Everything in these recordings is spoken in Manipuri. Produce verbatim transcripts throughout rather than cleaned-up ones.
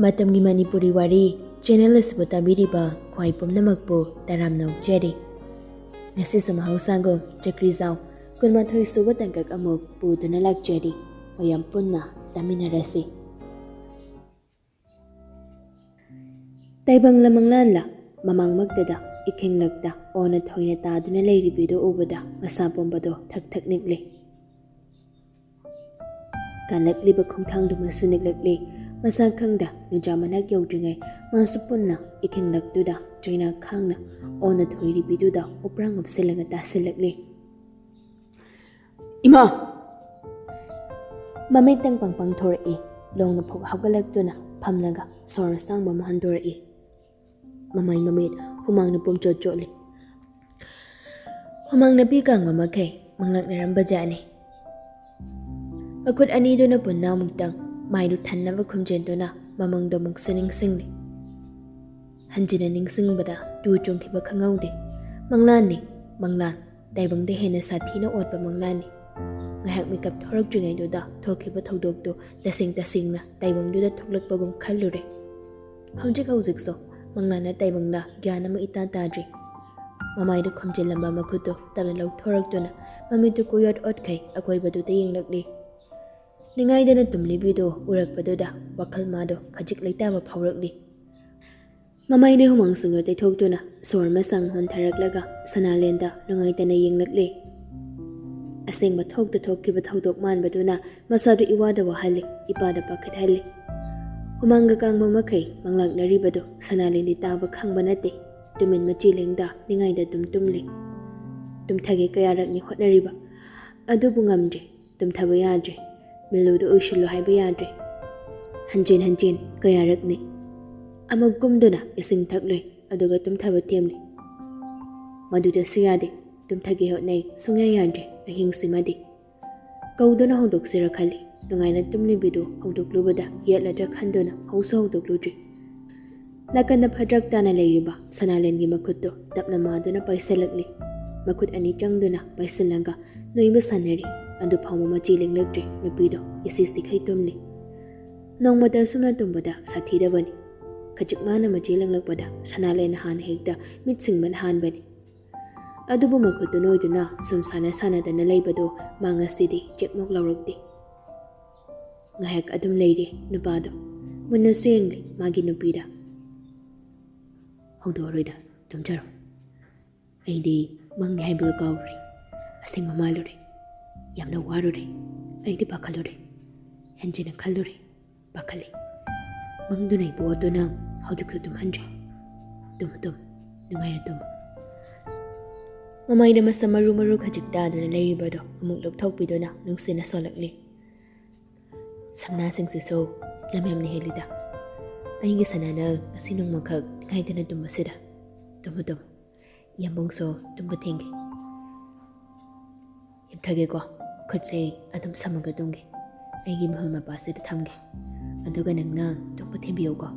ꯃꯇꯝꯒꯤ ꯃꯅꯤꯄꯨꯔꯤ ꯋꯥꯔꯤ ꯆꯦꯅꯦꯜ ꯑꯁꯤꯕꯨ ꯇꯥꯕꯤꯔꯤꯕ ꯈ꯭ꯋꯥꯏ ꯄꯨꯝꯅꯃꯛꯄꯨ ꯇꯔꯥꯝꯅ ꯑꯣꯛꯆꯔꯤ꯫ ꯉꯁꯤꯁꯨ ꯃꯍꯧꯁꯥꯒꯨꯝ ꯆꯀ꯭ꯔꯤꯖꯥꯎ ꯀꯨꯟꯃꯥꯊꯣꯏ ꯁꯨꯕ ꯇꯥꯡꯀꯛ ꯑꯃꯨꯛ ꯄꯨꯗꯨꯅ ꯂꯥꯛꯆꯔꯤ꯫ ꯃꯌꯥꯝ ꯄꯨꯟꯅ ꯇꯥꯃꯤꯟꯅꯔꯁꯤ꯫ ꯇꯥꯏꯕꯪꯂ ꯃꯪꯂꯥꯟꯂ, ꯃꯃꯥꯡꯃꯛꯇꯗ ꯏꯈꯤꯡꯂꯛꯇ ꯑꯣꯟꯅ ꯊꯣꯏꯅ ꯇꯥꯗꯨꯅ ꯂꯩꯔꯤꯕꯤꯗꯨ ꯎꯕꯗ ꯃꯁꯥ ꯄꯨꯝꯕꯗꯣ ꯊꯛ ꯊꯛ ꯅꯤꯛꯂꯦ꯫ ꯀꯜꯂꯛꯂꯤꯕ ꯈꯣꯡꯊꯥꯡꯗꯨꯃꯁꯨ ꯅꯤꯛꯂꯛꯂꯦ꯫ ꯃꯁꯥ ꯈꯪꯗ ꯅꯨꯡꯖꯥ ꯃꯅꯥꯛ ꯌꯧꯗ꯭ꯔꯤꯉꯩ ꯃꯥꯁꯨ ꯄꯨꯟꯅ ꯏꯈꯤꯡꯂꯛꯇꯨꯗ ꯆꯩꯅꯥ ꯈꯥꯡꯅ ꯑꯣꯟꯅ ꯊꯣꯏꯔꯤꯕꯤꯗꯨꯗ ꯎꯞꯔꯥꯡ ꯎꯞꯁꯤꯜꯂꯒ ꯇꯥꯁꯤꯜꯂꯛꯂꯦ꯫ "ꯏꯃꯥ!" ꯃꯃꯤꯠꯇꯪ ꯄꯪꯄꯪ ꯊꯣꯔꯛꯏ꯫ ꯂꯣꯡꯅ ꯐꯨꯛ ꯍꯧꯒꯠꯂꯛꯇꯨꯅ ꯐꯝꯂꯒ ꯁꯣꯔ ꯑꯁꯥꯡꯕ ꯑꯃ ꯍꯟꯗꯣꯔꯛꯏ꯫ ꯃꯃꯥꯏ ꯃꯃꯤꯠ ꯍꯨꯃꯥꯡꯅ ꯄꯨꯝꯆꯣꯠ ꯆꯣꯠꯂꯤ꯫ ꯍꯨꯃꯥꯡ ꯅꯥꯄꯤ ꯀꯪꯕ ꯃꯈꯩ ꯃꯪꯂꯥꯛꯅꯔꯝꯕ ꯖꯥꯠꯅꯤ꯫ ꯃꯈꯨꯠ ꯑꯅꯤꯗꯨꯅ ꯄꯨꯟꯅ ꯑꯃꯨꯛꯇꯪ ꯃꯥꯏꯗꯨ ꯊꯟꯅꯕ ꯈꯨꯝꯖꯤꯟꯗꯨꯅ ꯃꯃꯪꯗꯣ ꯑꯃꯨꯛꯁꯨ ꯅꯤꯡꯁꯤꯡꯂꯤ꯫ ꯍꯟꯖꯤꯟꯅ ꯅꯤꯡꯁꯤꯡꯕꯗ ꯇꯨ ꯆꯨꯡꯈꯤꯕ ꯈꯪꯍꯧꯗꯦ꯫ ꯃꯪꯂꯥꯟꯅꯤ, ꯃꯪꯂꯥꯟ꯫ ꯇꯥꯏꯕꯪꯗ ꯍꯦꯟꯅ ꯁꯥꯊꯤꯅ ꯑꯣꯠꯄ ꯃꯪꯂꯥꯟꯅꯤ꯫ ꯉꯥꯏꯍꯥꯛ ꯃꯤꯀꯞ ꯊꯣꯔꯛꯇ꯭ꯔꯤꯉꯩꯗꯨꯗ ꯊꯣꯛꯈꯤꯕ ꯊꯧꯗꯣꯛꯇꯨ ꯇꯁꯦꯡ ꯇꯁꯦꯡꯅ ꯇꯥꯏꯕꯪꯗꯨꯗ ꯊꯣꯛꯂꯛꯄꯒꯨꯝ ꯈꯜꯂꯨꯔꯦ꯫ ꯍꯧꯖꯤꯛ ꯍꯧꯖꯤꯛꯁꯨ ꯃꯪꯂꯥꯟꯅ ꯇꯥꯏꯕꯪꯗ ꯒ꯭ꯌꯥꯟ ꯑꯃ ꯏꯇꯥ ꯇꯥꯗ꯭ꯔꯤ꯫ ꯃꯃꯥꯏꯗꯨ ꯈꯨꯝꯖꯤꯜꯂꯝꯕ ꯃꯈꯨꯠꯇꯨ ꯇꯞꯅ ꯂꯧꯊꯣꯔꯛꯇꯨꯅ ꯃꯃꯤꯠꯇꯨ ꯀꯣꯏꯌꯣꯠ ꯑꯣꯠꯈꯩ ꯑꯀꯣꯏꯕꯗꯨꯗ ꯌꯦꯡꯂꯛꯂꯤ꯫ ꯅꯤꯡꯉꯥꯏꯗꯅ ꯇꯨꯝꯂꯤꯕꯤꯗꯨ ꯎꯔꯛꯄꯗꯨꯗ ꯋꯥꯈꯜ ꯃꯥꯗꯣ ꯈꯖꯤꯛ ꯂꯩꯇꯥꯕ ꯐꯥꯎꯔꯛꯂꯤ꯫ ꯃꯃꯥꯏꯗ ꯍꯨꯃꯥꯡꯁꯤꯡꯗꯨ ꯇꯩꯊꯣꯛꯇꯨꯅ ꯁꯣꯔ ꯑꯃ ꯁꯥꯡ ꯍꯣꯟꯊꯔꯛꯂꯒ ꯁꯅꯥꯂꯦꯟꯗ ꯅꯨꯡꯉꯥꯏꯇꯅ ꯌꯦꯡꯂꯛꯂꯦ꯫ ꯑꯁꯦꯡꯕ ꯊꯣꯛꯇ ꯊꯣꯛꯈꯤꯕ ꯊꯧꯗꯣꯛ ꯃꯥꯟꯕꯗꯨꯅ ꯃꯁꯥꯗꯨ ꯏꯋꯥꯗ ꯋꯥꯍꯜꯂꯤ, ꯏꯄꯥꯗ ꯄꯥꯈꯠꯍꯜꯂꯤ꯫ ꯍꯨꯃꯥꯡꯒ ꯀꯥꯡꯕ ꯃꯈꯩ ꯃꯪꯂꯥꯛꯅꯔꯤꯕꯗꯨ ꯁꯅꯥꯂꯦꯟꯗꯤ ꯇꯥꯕ ꯈꯪꯕ ꯅꯠꯇꯦ꯫ ꯇꯨꯃꯤꯟ ꯃꯆꯤ ꯂꯦꯡꯗ ꯅꯤꯡꯉꯥꯏꯗ ꯑꯗꯨꯝ ꯇꯨꯝꯂꯤ꯫ ꯇꯨꯝꯊꯒꯦ ꯀꯌꯥꯔꯛꯅꯤ ꯍꯣꯠꯅꯔꯤꯕ, ꯑꯗꯨꯕꯨ ꯉꯝꯗ꯭ꯔꯦ꯫ ꯇꯨꯝꯊꯕ ꯌꯥꯗ꯭ꯔꯦ꯫ ꯃꯤꯜꯂꯨꯗꯨ ꯑꯣꯏꯁꯤꯜꯂꯨ ꯍꯥꯏꯕ ꯌꯥꯗ꯭ꯔꯦ꯫ ꯍꯟꯖꯤꯟ ꯍꯟꯖꯤꯟ ꯀꯌꯥꯔꯛꯅꯤ꯫ ꯑꯃꯨꯛ ꯀꯨꯝꯗꯨꯅ ꯏꯁꯤꯡ ꯊꯛꯂꯨꯏ, ꯑꯗꯨꯒ ꯇꯨꯝꯊꯕ ꯊꯦꯝꯂꯤ꯫ ꯃꯗꯨꯗꯁꯨ ꯌꯥꯗꯦ꯫ ꯇꯨꯝꯊꯒꯦ ꯍꯣꯠꯅꯩ, ꯁꯨꯡꯌꯥ ꯌꯥꯗ꯭ꯔꯦ ꯑꯍꯤꯡꯁꯤꯃꯗꯤ꯫ ꯀꯧꯗꯨꯅ ꯍꯧꯗꯣꯛꯁꯤꯔ ꯈꯜꯂꯤ꯫ ꯅꯨꯡꯉꯥꯏꯅ ꯇꯨꯝꯂꯤꯕꯤꯗꯨ ꯍꯧꯗꯣꯛꯂꯨꯕꯗ ꯌꯦꯠꯂꯗ꯭ꯔꯥ ꯈꯟꯗꯨꯅ ꯍꯧꯁꯨ ꯍꯧꯗꯣꯛꯂꯨꯗ꯭ꯔꯤ꯫ ꯅꯥꯀꯟꯗ ꯐꯗ꯭ꯔꯛ ꯇꯥꯅ ꯂꯩꯔꯤꯕ ꯁꯅꯥꯂꯦꯟꯒꯤ ꯃꯈꯨꯠꯇꯨ ꯇꯞꯅ ꯃꯥꯗꯨꯅ ꯄꯥꯏꯁꯤꯜꯂꯛꯂꯤ꯫ ꯃꯈꯨꯠ ꯑꯅꯤ ꯆꯪꯗꯨꯅ ꯄꯥꯏꯁꯤꯜꯂꯒ ꯅꯣꯏꯕ ꯁꯥꯟꯅꯔꯤ꯫ ꯑꯗꯨ ꯐꯥꯎꯕ ꯃꯆꯤ ꯂꯦꯡꯂꯛꯇ꯭ꯔꯤ꯫ ꯅꯨꯄꯤꯗꯣ ꯏꯁꯤ ꯁꯤꯈꯩ ꯇꯨꯝꯂꯤ꯫ ꯅꯣꯡꯃꯇ ꯑꯁꯨꯝꯅ ꯇꯨꯝꯕꯗ ꯁꯥꯊꯤꯗꯕꯅꯤ꯫ ꯈꯖꯤꯛ ꯃꯥꯅ ꯃꯆꯦ ꯂꯪꯂꯛꯄꯗ ꯁꯅꯥꯂꯦꯟꯅ ꯍꯥꯟꯅ ꯍꯦꯛꯇ ꯃꯤꯠ ꯁꯤꯡꯕꯅ ꯍꯥꯟꯕꯅꯤ꯫ ꯑꯗꯨꯕꯨ ꯃꯈꯨꯠꯇꯨ ꯅꯣꯏꯗꯨꯅ ꯁꯨꯝ ꯁꯥꯟꯅ ꯁꯥꯟꯅꯗꯅ ꯂꯩꯕꯗꯣ ꯃꯥ ꯉꯁꯤꯗꯤ ꯆꯦꯛꯃꯨꯛ ꯂꯥꯎꯔꯛꯇꯦ꯫ ꯉꯥꯏꯍꯥꯛ ꯑꯗꯨꯝ ꯂꯩꯔꯤ ꯅꯨꯄꯥꯗꯣ꯫ ꯃꯨꯟꯅꯁꯨ ꯌꯦꯡꯂꯤ ꯃꯥꯒꯤ ꯅꯨꯄꯤꯗ꯫ "ꯍꯧꯗꯣꯛꯑꯔꯣꯏꯗ, ꯇꯨꯝꯖꯔꯣ꯫ ꯑꯩꯗꯤ ꯃꯪꯅꯤ ꯍꯥꯏꯕꯒ ꯀꯥꯎꯔꯨꯔꯦ꯫ ꯑꯁꯦꯡꯕ ꯃꯥꯜꯂꯨꯔꯦ꯫ ꯌꯥꯝꯅ ꯋꯥꯔꯨꯔꯦ꯫ ꯑꯩꯗꯤ ꯄꯥꯈꯠꯂꯨꯔꯦ꯫ ꯍꯦꯟꯖꯤꯟꯅ ꯈꯜꯂꯨꯔꯦ꯫ ꯄꯥꯈꯠꯂꯤ꯫ ꯃꯪꯗꯨꯅ ꯑꯩꯕꯨ ꯑꯣꯠꯇꯨꯅ ꯍꯧꯖꯤꯛꯁꯨ ꯇꯨꯝꯍꯟꯗ꯭ꯔꯦ꯫ ꯇꯨꯝꯃꯨ, ꯇꯨꯝꯃꯨ꯫ ꯅꯨꯡꯉꯥꯏꯅ ꯇꯨꯝꯃꯨ꯫" ꯃꯃꯥꯏꯗ ꯃꯁꯝ ꯃꯔꯨ ꯃꯔꯨ ꯈꯖꯤꯛ ꯇꯥꯗꯨꯅ ꯂꯩꯔꯤꯕꯗꯣ ꯑꯃꯨꯛ ꯂꯧꯊꯣꯛꯄꯤꯗꯨꯅ ꯅꯨꯡꯁꯤꯅ ꯁꯣꯜꯂꯛꯂꯤ꯫ "ꯁꯝꯅꯥꯁꯤꯡꯁꯤꯁꯨ ꯂꯝ ꯌꯥꯝꯅ ꯍꯦꯜꯂꯤꯗ꯫ ꯑꯩꯒꯤ ꯁꯅꯥꯅ ꯉꯁꯤ ꯅꯣꯡꯃꯈꯛ ꯅꯤꯡꯉꯥꯏꯗꯅ ꯇꯨꯝꯕꯁꯤꯗ꯫ Tamu, Tamu. ꯌꯥꯝꯕꯨꯡꯁꯨ ꯇꯨꯝꯕ ꯊꯦꯡꯒꯦ꯫ ꯍꯤꯞꯊꯒꯦꯀꯣ꯫ ꯈꯨꯠꯁꯦ ꯑꯗꯨꯝ ꯁꯝꯃꯒ ꯇꯨꯝꯒꯦ꯫ ꯑꯩꯒꯤ ꯃꯤꯍꯨꯜ ꯃꯄꯥꯁꯤꯗ ꯊꯝꯒꯦ꯫ ꯑꯗꯨꯒ ꯅꯪꯅ ꯇꯨꯝꯕ ꯊꯦꯝꯕꯤꯌꯨꯀꯣ꯫"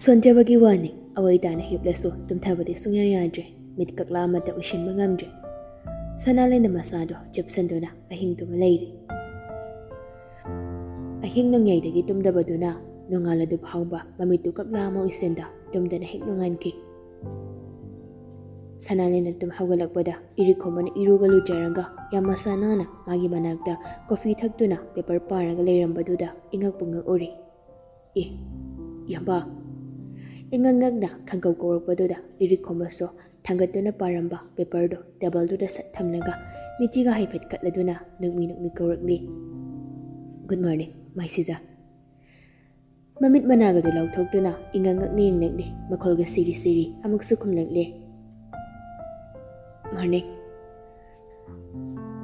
ꯁꯣꯟꯖꯕꯒꯤ ꯋꯥꯅꯤ, ꯑꯋꯥꯏ ꯇꯥꯅ ꯍꯤꯞꯂꯁꯨ ꯇꯨꯝꯊꯕꯗꯤ ꯁꯨꯡꯌꯥ ꯌꯥꯗ꯭ꯔꯦ꯫ ꯃꯤꯠ ꯀꯛꯂꯥ ꯑꯃꯠꯇ ꯎꯏꯁꯤꯟꯕ ꯉꯝꯗ꯭ꯔꯦ꯫ ꯁꯅꯥꯂꯦꯟꯅ ꯃꯁꯥꯗꯣ ꯆꯦꯞꯁꯤꯟꯗꯨꯅ ꯑꯍꯤꯡ ꯇꯨꯝꯃ ꯂꯩꯔꯤ꯫ ꯑꯍꯤꯡ ꯅꯣꯡꯌꯥꯏꯗꯒꯤ ꯇꯨꯝꯗꯕꯗꯨꯅ ꯅꯣꯡꯉꯥꯜꯂꯗꯨ ꯐꯥꯎꯕ ꯃꯃꯤꯠꯇꯨ ꯀꯛꯂꯥ ꯑꯃ ꯎꯏꯁꯤꯟꯗ ꯇꯨꯝꯗꯅ ꯍꯦꯛ ꯅꯣꯡꯉꯥꯟꯈꯤ꯫ ꯁꯅꯥꯂꯦꯟꯅ ꯇꯨꯝ ꯍꯧꯒꯠꯂꯛꯄꯗ ꯏꯔꯤꯛꯈꯣꯝꯕꯅ ꯏꯔꯨꯒ ꯂꯨꯖꯔꯒ ꯌꯥꯝ ꯃꯁꯥ ꯅꯥꯟꯅ ꯃꯥꯒꯤ ꯃꯅꯥꯛꯇ ꯀꯣꯐꯤ ꯊꯛꯇꯨꯅ ꯄꯦꯄꯔ ꯄꯥꯔꯒ ꯂꯩꯔꯝꯕꯗꯨꯗ ꯏꯉꯛꯄꯨ ꯉꯛꯎꯔꯦ꯫ "ꯑꯦ, ꯏꯌꯥꯝꯕ!" ꯏꯉꯛ ꯉꯛꯅ ꯈꯪꯀꯧ ꯀꯧꯔꯛꯄꯗꯨꯗ ꯏꯔꯤꯛꯈꯣꯝꯕꯁꯨ ꯊꯥꯡꯒꯠꯇꯨꯅ ꯄꯥꯔꯝꯕ ꯄꯦꯄꯔꯗꯨ ꯇꯦꯕꯜꯗꯨꯗ ꯁꯠ ꯊꯝꯂꯒ ꯃꯤꯆꯤꯒ ꯍꯥꯏꯐꯦꯠ ꯀꯠꯂꯗꯨꯅ ꯅꯣꯛꯃꯤ ꯅꯣꯛꯃꯤ ꯀꯧꯔꯛꯂꯤ, "Good morning, my ꯁꯤꯖ꯫" ꯃꯃꯤꯠ ꯃꯅꯥꯒꯗꯨ ꯂꯥꯎꯊꯣꯛꯇꯨꯅ ꯏꯉꯛ ꯉꯛꯅ ꯌꯦꯡꯂꯛꯂꯤ, ꯃꯈꯣꯜꯒ ꯁꯤꯔꯤ ꯁꯤꯔꯤ ꯑꯃꯨꯛꯁꯨ ꯈꯨꯝꯂꯛꯂꯤ, "Morning꯫"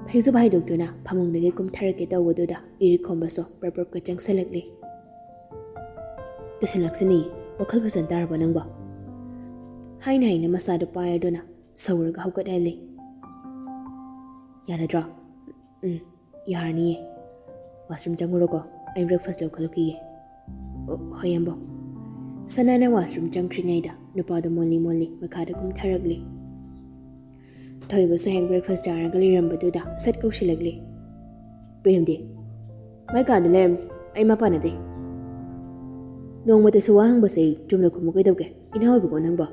ꯐꯩꯖꯨꯞ ꯍꯥꯏꯗꯣꯛꯇꯨꯅ ꯐꯃꯨꯡꯗꯒꯤ ꯀꯨꯝꯊꯔꯛꯀꯦ ꯇꯧꯕꯗꯨꯗ ꯏꯔꯤꯛꯈꯣꯝꯕꯁꯨ ꯄ꯭ꯔꯞ ꯄ꯭ꯔꯞꯀ ꯆꯪꯁꯤꯜꯂꯛꯂꯤ꯫ "ꯇꯨꯁꯤꯜꯂꯛꯁꯤꯅꯤ, ꯋꯥꯈꯜ ꯐꯖꯅ ꯇꯥꯔꯕꯣ ꯅꯪꯕꯣ?" ꯍꯥꯏꯅ ꯍꯥꯏꯅ ꯃꯁꯥꯗꯨ ꯄꯥꯏꯔꯗꯨꯅ ꯁꯧꯔꯒ ꯍꯧꯒꯠꯍꯜꯂꯤ꯫ "ꯌꯥꯔꯗ꯭ꯔꯣ?" "ꯎꯝ, ꯌꯥꯔꯅꯤꯌꯦ꯫ Washroom ꯆꯪꯉꯨꯔꯣꯀꯣ, ꯑꯩ breakfast ꯂꯧꯈꯠꯂꯛꯈꯤꯒꯦ꯫" "ꯑꯣ, ꯍꯣꯏ, ꯌꯥꯝꯕꯧ꯫" ꯁꯅꯥꯅ washroom ꯆꯪꯈ꯭ꯔꯤꯉꯩꯗ ꯅꯨꯄꯥꯗꯨ ꯃꯣꯜꯂꯤ ꯃꯣꯜꯂꯤ ꯃꯈꯥꯗ ꯀꯨꯝꯊꯔꯛꯂꯤ꯫ ꯊꯣꯏꯕꯁꯨ ꯍꯦꯛ breakfast ꯆꯥꯔꯒ ꯂꯩꯔꯝꯕꯗꯨꯗ ꯁꯠ ꯀꯧꯁꯤꯜꯂꯛꯂꯤ꯫ "ꯄ꯭ꯔꯦꯝꯗꯤ?" "ꯃꯥꯏ ꯀꯥꯗ ꯂꯩꯔꯝꯃꯤ꯫ ꯑꯩ ꯃꯄꯥꯟꯅꯗꯦ꯫ ꯅꯣꯡꯃꯇꯁꯨ ꯋꯥ ꯍꯪꯕꯁꯦ ꯆꯨꯝꯅ ꯈꯨꯝꯃꯨ ꯀꯩꯗꯧꯒꯦ? ꯏꯅꯥꯎ ꯑꯣꯏꯕꯀꯣ ꯅꯪꯕꯣ?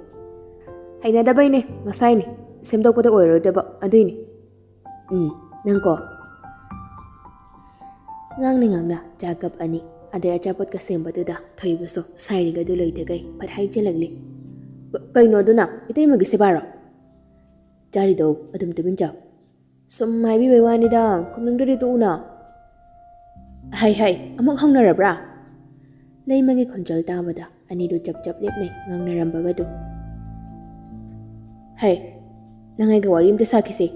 ꯍꯩꯅꯗꯕꯩꯅꯦ, ꯃꯁꯥꯏꯅꯦ꯫ ꯁꯦꯝꯗꯣꯛꯄꯗ ꯑꯣꯏꯔꯣꯏꯗꯕ ꯑꯗꯨꯏꯅꯦ꯫ ꯎꯝ, ꯅꯪꯀꯣ꯫ ꯉꯥꯡꯅ ꯉꯥꯡꯅ ꯆꯥ ꯀꯞ ꯑꯅꯤ, ꯑꯗꯩ ꯑꯆꯥꯄꯣꯠꯀ ꯁꯦꯝꯕꯗꯨꯗ ꯊꯣꯏꯕꯁꯨ ꯁꯥꯏꯔꯤꯒꯗꯨ ꯂꯣꯏꯗꯒꯩ ꯐꯠ ꯍꯥꯏꯖꯤꯜꯂꯛꯂꯤ꯫ "ꯀ-, ꯀꯩꯅꯣ ꯑꯗꯨꯅ? ꯏꯇꯩꯃꯒꯤ ꯁꯦꯕꯥꯔꯣ?" "ꯆꯥꯔꯤꯗꯣ ꯑꯗꯨꯝ ꯇꯨꯃꯤꯟ ꯆꯥꯎ꯫ ꯁꯨꯝ ꯍꯥꯏꯕꯤꯕꯩ ꯋꯥꯅꯤꯗ, ꯈꯨꯝꯅꯤꯡꯗ꯭ꯔꯗꯤ ꯇꯣꯛꯎꯅ꯫" "ꯍꯩ, ꯍꯩ, ꯑꯃꯨꯛ ꯍꯧꯅꯔꯕ꯭ꯔꯥ?" ꯂꯩꯃꯒꯤ ꯈꯣꯟꯖꯦꯜ ꯇꯥꯕꯗ ꯑꯅꯤꯗꯨ ꯆꯞ ꯆꯞ ꯂꯦꯞꯅꯩ ꯉꯥꯡꯅꯔꯝꯕꯒꯗꯨ꯫ "ꯍꯩ, ꯅꯪ ꯑꯩꯒ ꯋꯥꯔꯤ ꯑꯝꯇ ꯁꯥꯈꯤꯁꯦ꯫"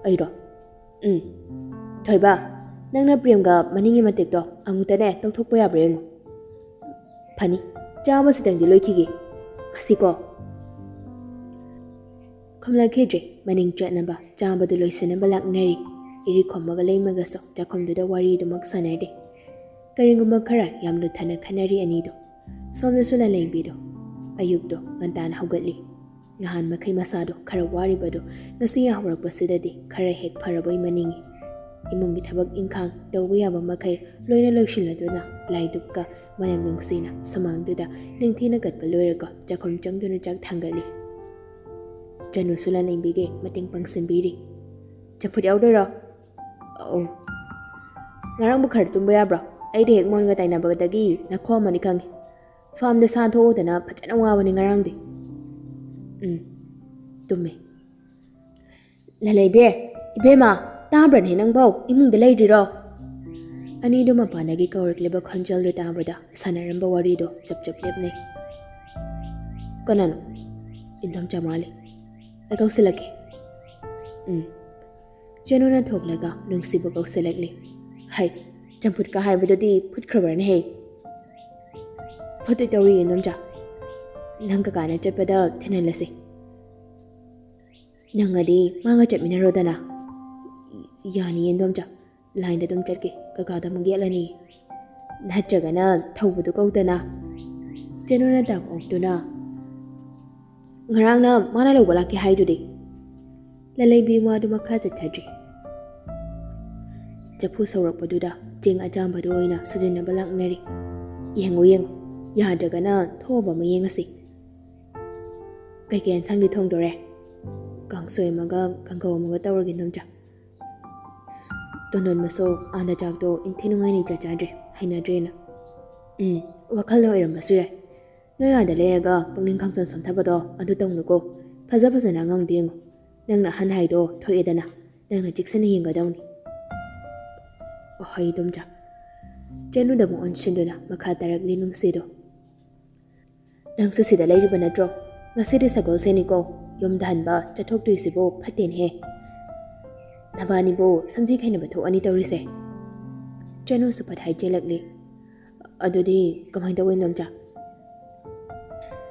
"ꯑꯩꯔꯣ?" "ꯎꯝ꯫ ꯊꯣꯏꯕ, ꯅꯪꯅ ꯄ꯭ꯔꯦꯝꯒ ꯃꯅꯤꯡꯒꯤ ꯃꯇꯦꯛꯇꯣ ꯑꯃꯨꯛꯇꯅꯦ ꯇꯧꯊꯣꯛꯄ ꯌꯥꯕ꯭ꯔꯥ ꯌꯦꯡꯉꯨ꯫" "ꯐꯅꯤ, ꯆꯥ ꯑꯃꯁꯤꯗꯪꯗꯤ ꯂꯣꯏꯈꯤꯒꯦ꯫ ꯃꯁꯤꯀꯣ꯫" ꯈꯨꯝꯂꯛꯈꯤꯗ꯭ꯔꯦ꯫ ꯃꯅꯤꯡ ꯆꯠꯅꯕ ꯆꯥꯕꯗꯨ ꯂꯣꯏꯁꯤꯟꯅꯕ ꯂꯥꯛꯅꯔꯤ꯫ ꯏꯔꯤ ꯈꯣꯝꯃꯒ ꯂꯩꯃꯒꯁꯨ ꯆꯥꯛꯈꯨꯝꯗꯨꯗ ꯋꯥꯔꯤꯗꯨꯃꯛ ꯁꯥꯟꯅꯔꯤ꯫ ꯀꯔꯤꯒꯨꯝꯕ ꯈꯔ ꯌꯥꯝ ꯂꯨꯊꯅ ꯈꯟꯅꯔꯤ ꯑꯅꯤꯗꯨ꯫ ꯁꯣꯝꯗꯁꯨ ꯂꯥꯂꯩꯕꯤꯗꯣ ꯑꯌꯨꯛꯇꯣ ꯉꯟꯇꯥꯅ ꯍꯧꯒꯠꯂꯤ꯫ ꯅꯍꯥꯟ ꯃꯈꯩ ꯃꯁꯥꯗꯣ ꯈꯔ ꯋꯥꯔꯤꯕꯗꯨ ꯉꯁꯤ ꯌꯥꯍꯧꯔꯛꯄꯁꯤꯗꯗꯤ ꯈꯔ ꯍꯦꯛ ꯐꯔꯕꯣꯏ ꯃꯅꯤꯡꯉꯤ꯫ ꯏꯃꯨꯡꯒꯤ ꯊꯕꯛ ꯏꯪꯈꯥꯡ ꯇꯧꯕ ꯌꯥꯕ ꯃꯈꯩ ꯂꯣꯏꯅ ꯂꯣꯏꯁꯤꯜꯂꯗꯨꯅ ꯂꯥꯏꯗꯨꯛꯀ ꯃꯅꯝ ꯅꯨꯡꯁꯤꯅ ꯁꯨꯃꯥꯡꯗꯨꯗ ꯅꯤꯡꯊꯤꯅ ꯀꯠꯄ ꯂꯣꯏꯔꯒ ꯆꯥꯛꯈꯨꯝ ꯆꯪꯗꯨꯅ ꯆꯥꯛ ꯊꯥꯡꯒꯠꯂꯤ꯫ ꯆꯅꯨꯁꯨ ꯂꯥꯂꯩꯕꯤꯒꯤ ꯃꯇꯦꯡ ꯄꯥꯡꯁꯤꯟꯕꯤꯔꯤ꯫ "ꯆꯝꯐꯨꯠ ꯌꯥꯎꯗꯣꯏꯔꯣ?" "ꯑꯧ꯫" "ꯉꯔꯥꯡꯕꯨ ꯈꯔ ꯇꯨꯝꯕ ꯌꯥꯕ꯭ꯔꯣ? ꯑꯩꯗꯤ ꯍꯦꯛ ꯃꯣꯟꯒ ꯇꯥꯏꯅꯕꯗꯒꯤ ꯅꯈꯣꯝꯃꯅꯤ ꯈꯪꯉꯤ꯫ ꯐꯥꯝꯗ ꯁꯥ ꯊꯣꯛꯎꯗꯅ ꯐꯖꯅ ꯋꯥꯕꯅꯤ ꯉꯔꯥꯡꯗꯤ꯫" "ꯎꯝ, ꯇꯨꯝꯃꯦ꯫" "ꯂꯥꯂꯩꯕꯤ, ꯏꯕꯦꯝꯃ, ꯇꯥꯕ꯭ꯔꯅꯦ ꯅꯪꯕꯧ? ꯏꯃꯨꯡꯗ ꯂꯩꯔꯤꯔꯣ?" ꯑꯅꯤꯗꯨ ꯃꯄꯥꯟꯗꯒꯤ ꯀꯧꯔꯛꯂꯤꯕ ꯈꯣꯟꯖꯦꯜꯗꯨ ꯇꯥꯕꯗ ꯁꯥꯟꯅꯔꯝꯕ ꯋꯥꯔꯤꯗꯣ ꯆꯞ ꯆꯞ ꯂꯦꯞꯅꯩ꯫ "ꯀꯅꯥꯅꯣ?" "ꯏꯟꯗꯣꯝꯆꯥ ꯃꯥꯜꯂꯤ꯫ ꯑꯩ ꯀꯧꯁꯤꯜꯂꯛꯀꯦ꯫" "ꯎꯝ꯫" ꯆꯅꯨꯅ ꯊꯣꯛꯂꯒ ꯅꯨꯡꯁꯤꯕ ꯀꯧꯁꯤꯜꯂꯛꯂꯤ꯫ "ꯍꯩ, ꯆꯝꯐꯨꯠꯀ ꯍꯥꯏꯕꯗꯨꯗꯤ ꯐꯨꯠꯈ꯭ꯔꯕ꯭ꯔꯅꯦ ꯍꯦ?" "ꯐꯨꯠꯇꯣꯏ ꯇꯧꯔꯤ, ꯏꯟꯗꯣꯝꯆꯥ꯫ ꯅꯪ ꯀꯀꯥꯅ ꯆꯠꯄꯗ ꯊꯤꯟꯍꯜꯂꯁꯤ꯫" "ꯅꯪꯒꯗꯤ ꯃꯥꯒ ꯆꯠꯃꯤꯟꯅꯔꯣꯗꯅ꯫" "ꯌꯥꯅꯤ, ꯏꯟꯗꯣꯝꯆꯥ꯫ ꯂꯥꯏꯟꯗ ꯑꯗꯨꯝ ꯆꯠꯀꯦ, ꯀꯀꯥꯗ ꯑꯃꯨꯛ ꯌꯦꯠꯂꯅꯤ꯫" "ꯅꯠꯇ꯭ꯔꯒꯅ ꯊꯧꯕꯗꯨ ꯀꯧꯗꯅ꯫" ꯆꯅꯨꯅ ꯇꯥꯕ ꯑꯣꯛꯇꯨꯅ, "ꯉꯔꯥꯡꯅ ꯃꯥꯅ ꯂꯧꯕ ꯂꯥꯛꯀꯦ ꯍꯥꯏꯗꯨꯗꯤ꯫" ꯂꯥꯂꯩꯕꯤ ꯋꯥꯗꯨ ꯃꯈꯥ ꯆꯠꯊꯗ꯭ꯔꯤ꯫ ꯆꯐꯨ ꯁꯧꯔꯛꯄꯗꯨꯗ ꯆꯦꯡ ꯑꯆꯥꯝꯕꯗꯣ ꯑꯣꯏꯅ ꯁꯨꯖꯤꯟꯅꯕ ꯂꯥꯛꯅꯔꯤ꯫ ꯌꯦꯡꯉꯨ ꯌꯦꯡꯉꯨ, ꯌꯥꯗ꯭ꯔꯒꯅ ꯊꯣꯛꯑꯕ ꯑꯃ ꯌꯦꯡꯉꯁꯤ꯫ ꯀꯩꯀꯩ ꯑꯦꯟꯁꯥꯡꯗꯤ ꯊꯣꯡꯗꯣꯔꯦ? ꯀꯥꯡꯁꯣꯏ ꯑꯃꯒ ꯀꯥꯡꯒꯧ ꯑꯃꯒ ꯇꯧꯔꯒꯦ, ꯏꯟꯗꯣꯝꯆꯥ꯫ ꯇꯣꯟꯗꯣꯟꯕꯁꯨ ꯑꯥꯗ ꯆꯥꯛꯇꯣ ꯏꯪꯊꯤ ꯅꯨꯡꯉꯥꯏꯅ ꯏꯆꯥ ꯆꯥꯗ꯭ꯔꯦ, ꯍꯩꯅꯗ꯭ꯔꯦꯅ꯫ ꯎꯝ, ꯋꯥꯈꯜꯗ ꯑꯣꯏꯔꯝꯕꯁꯨ ꯌꯥꯏ꯫ ꯅꯣꯏ ꯑꯥꯗ ꯂꯩꯔꯒ ꯄꯨꯛꯅꯤꯡ ꯈꯪꯁꯣꯟ ꯁꯣꯟꯊꯕꯗꯣ ꯑꯗꯨ ꯇꯧꯅꯨꯀꯣ꯫ ꯐꯖ ꯐꯖꯅ ꯑꯉꯥꯡꯗꯣ ꯌꯦꯡꯉꯨ꯫ ꯅꯪꯅ ꯑꯍꯟ ꯍꯥꯏꯗꯣ ꯊꯣꯛꯑꯦꯗꯅ, ꯅꯪꯅ ꯆꯦꯛꯁꯤꯟꯅ ꯌꯦꯡꯒꯗꯧꯅꯤ꯫ ꯍꯣꯏ, ꯏꯗꯣꯝꯆꯥ꯫ ꯆꯦꯅꯨꯗ ꯑꯃꯨꯛ ꯑꯣꯟꯁꯤꯟꯗꯨꯅ ꯃꯈꯥ ꯇꯥꯔꯛꯂꯤ ꯅꯨꯡꯁꯤꯗꯣ꯫ ꯅꯪꯁꯨ ꯁꯤꯗ ꯂꯩꯔꯤꯕ ꯅꯠꯇ꯭ꯔꯣ? ꯉꯁꯤꯗꯤ ꯁꯒꯣꯜꯁꯦꯟꯅꯤꯀꯣ, ꯌꯨꯝꯗ ꯍꯟꯕ ꯆꯠꯊꯣꯛꯇꯣꯏꯁꯤꯕꯨ ꯐꯠꯇꯦꯅꯦꯍꯦ꯫ ꯅꯕꯥꯅꯤꯕꯨ ꯁꯝꯖꯤ ꯈꯥꯏꯅꯕ ꯊꯣꯛꯑꯅꯤ ꯇꯧꯔꯤꯁꯦ꯫ ꯆꯦꯅꯨꯁꯨ ꯐꯠ ꯍꯥꯏꯖꯤꯜꯂꯛꯂꯤ꯫ ꯑꯗꯨꯗꯤ ꯀꯃꯥꯏꯅ ꯇꯧꯕ, ꯏꯗꯣꯝꯆꯥ?